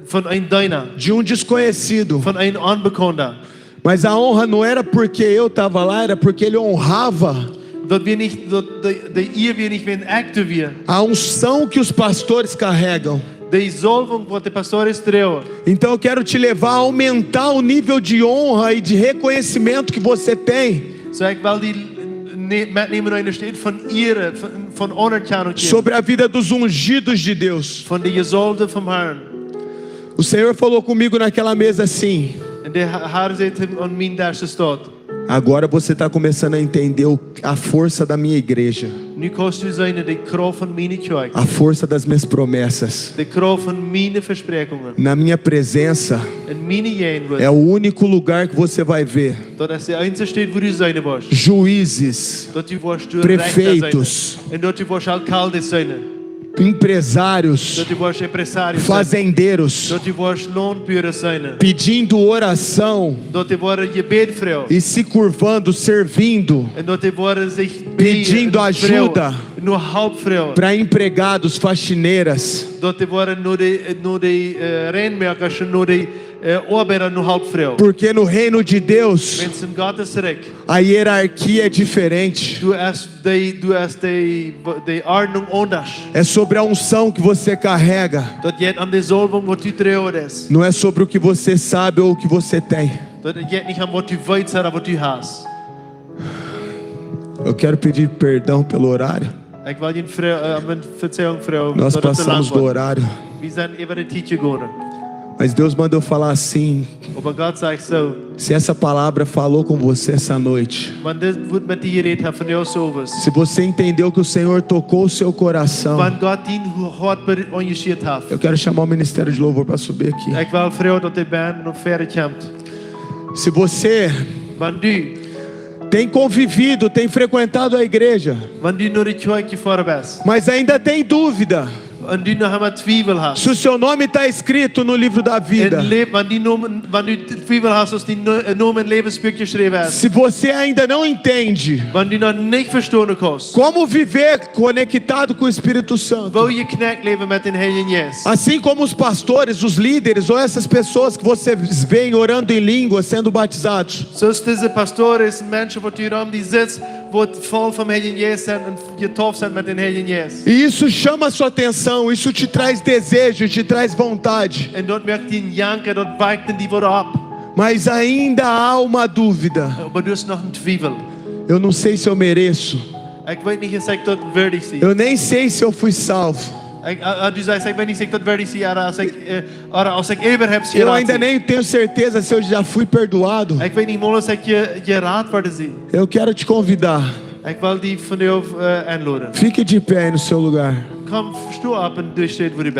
von een Deena, de um desconhecido. Von een Onbekaunda. Mas a honra não era porque eu estava lá, era porque ele honrava Daut wia nich, daut de, de Iea wia nich wäajen ekj doa wia. A unção que os pastores carregam. De Saulwunk waut de Pastoren droagen. Então eu quero te levar a aumentar o nível de honra e de reconhecimento que você tem Soo, ekj well die ne-, metnämen no eene Staut von Iea, von, von Aunerkjanunk, sobre a vida dos ungidos de Deus. Von de Jesaulwde vom Harn. O Senhor falou comigo naquela mesa assim: Un de Ha-, Har säd aun mien Desch, es daut: Agora você está começando a entender o, a força da minha igreja, Nu kaust du seenen de Krauft von miene Kjoakj, a força das minhas promessas. De Krauft von miene Vespräakjungen. Na minha presença En miene Jäajenwuat. É o único lugar que você vai ver Daut es de eensje Staut wua du seenen woascht. Juízes, Daut du woascht Rechta seenen. Prefeitos, Un daut du woascht Alkaldes seenen. Empresários, Daut du woascht Empresarios seenen. Fazendeiros, Daut du woascht Launtbuaren seenen. Pedindo oração Daut dee woaren Jebäd froagen. E se curvando, servindo, Un daut dee woaren sikj pedindo ajuda froagen, no Help froagen. Para empregados, faxineiras. Daut dee woaren no de, no de, äh, Reinmoakasch, no de, äh, Oabeida no Help froagen. Porque no reino de Deus, Wiels en Gott sien Rikj a hierarquia é diferente. Du hast de, du hast de, de Ordnunk aundasch. É sobre a unção que você carrega. Daut jeit om de Saulwunk waut du droagen deist. Não é sobre o que você sabe ou o que você tem. Daut jeit nich om waut du weetst ooda waut du hast. Eu quero pedir perdão pelo horário. Ekj well die fro-, äh, om Vezeijunk froagen, daut et too lang woat. Nós passamos do horário. Wie sent äwa de Tiet jegonen. Mas Deus mandou falar assim: Oba Gott sajcht soo: Se essa palavra falou com você essa noite, Wan dit Wuat met die jerät haft vondoag zemorjes, se você entendeu que o Senhor tocou o seu coração, wan Gott dien Hoat be-, aunjeschieet haft, eu quero chamar o ministério de louvor para subir aqui. Ekj well froagen daut de Band no väaren kjemt. Se você Wan du tem convivido, tem frequentado a igreja, wan du no de Kjoakj jefoaren best, mas ainda tem dúvida, un du noch emma Twiewel hast, se o seu nome está escrito no livro da vida, un Lä-, wan du Nomen, wan du Twiewel hast aus dien No-, äh, Nomen em Läwensbuak jeschräwen es, se você ainda não entende, wan du noch nich vestonen kaust, como viver conectado com o Espírito Santo, woo jekjnekjt läwen met dän Heiljen Jeist. Assim como os pastores, os líderes, ou essas pessoas que vocês veem orando em línguas, sendo batizados. Soo aus dise Pastoren, Menschen waut hia rom die sitten, waut voll vom Heiljen Jeist sent un jetauft sent met dän Heiljen Jeist. E isso chama a sua atenção, isso te traz desejo, te traz vontade. Un daut moakt die janken, daut wajcht die waut opp. Mas ainda há uma dúvida. Oba du hast noch een Twiewel. Eu não sei se eu mereço. Ekj weet nich aus ekj daut wieedich sie. Eu nem sei se eu fui salvo. Ekj, äh, äh, du sajchst, ekj weet nich aus ekj daut wieedich sie, ooda aus ekj, äh, ooda aus ekj äwahaupt jerat sie. Eu ainda nem tenho certeza se eu já fui perdoado. Ekj weet nich mol aus ekj je-, jerat worden sie. Eu quero te convidar. Ekj well die vondoag, äh, enloden. Fique de pé aí no seu lugar. Komm, sto opp un du steit wua du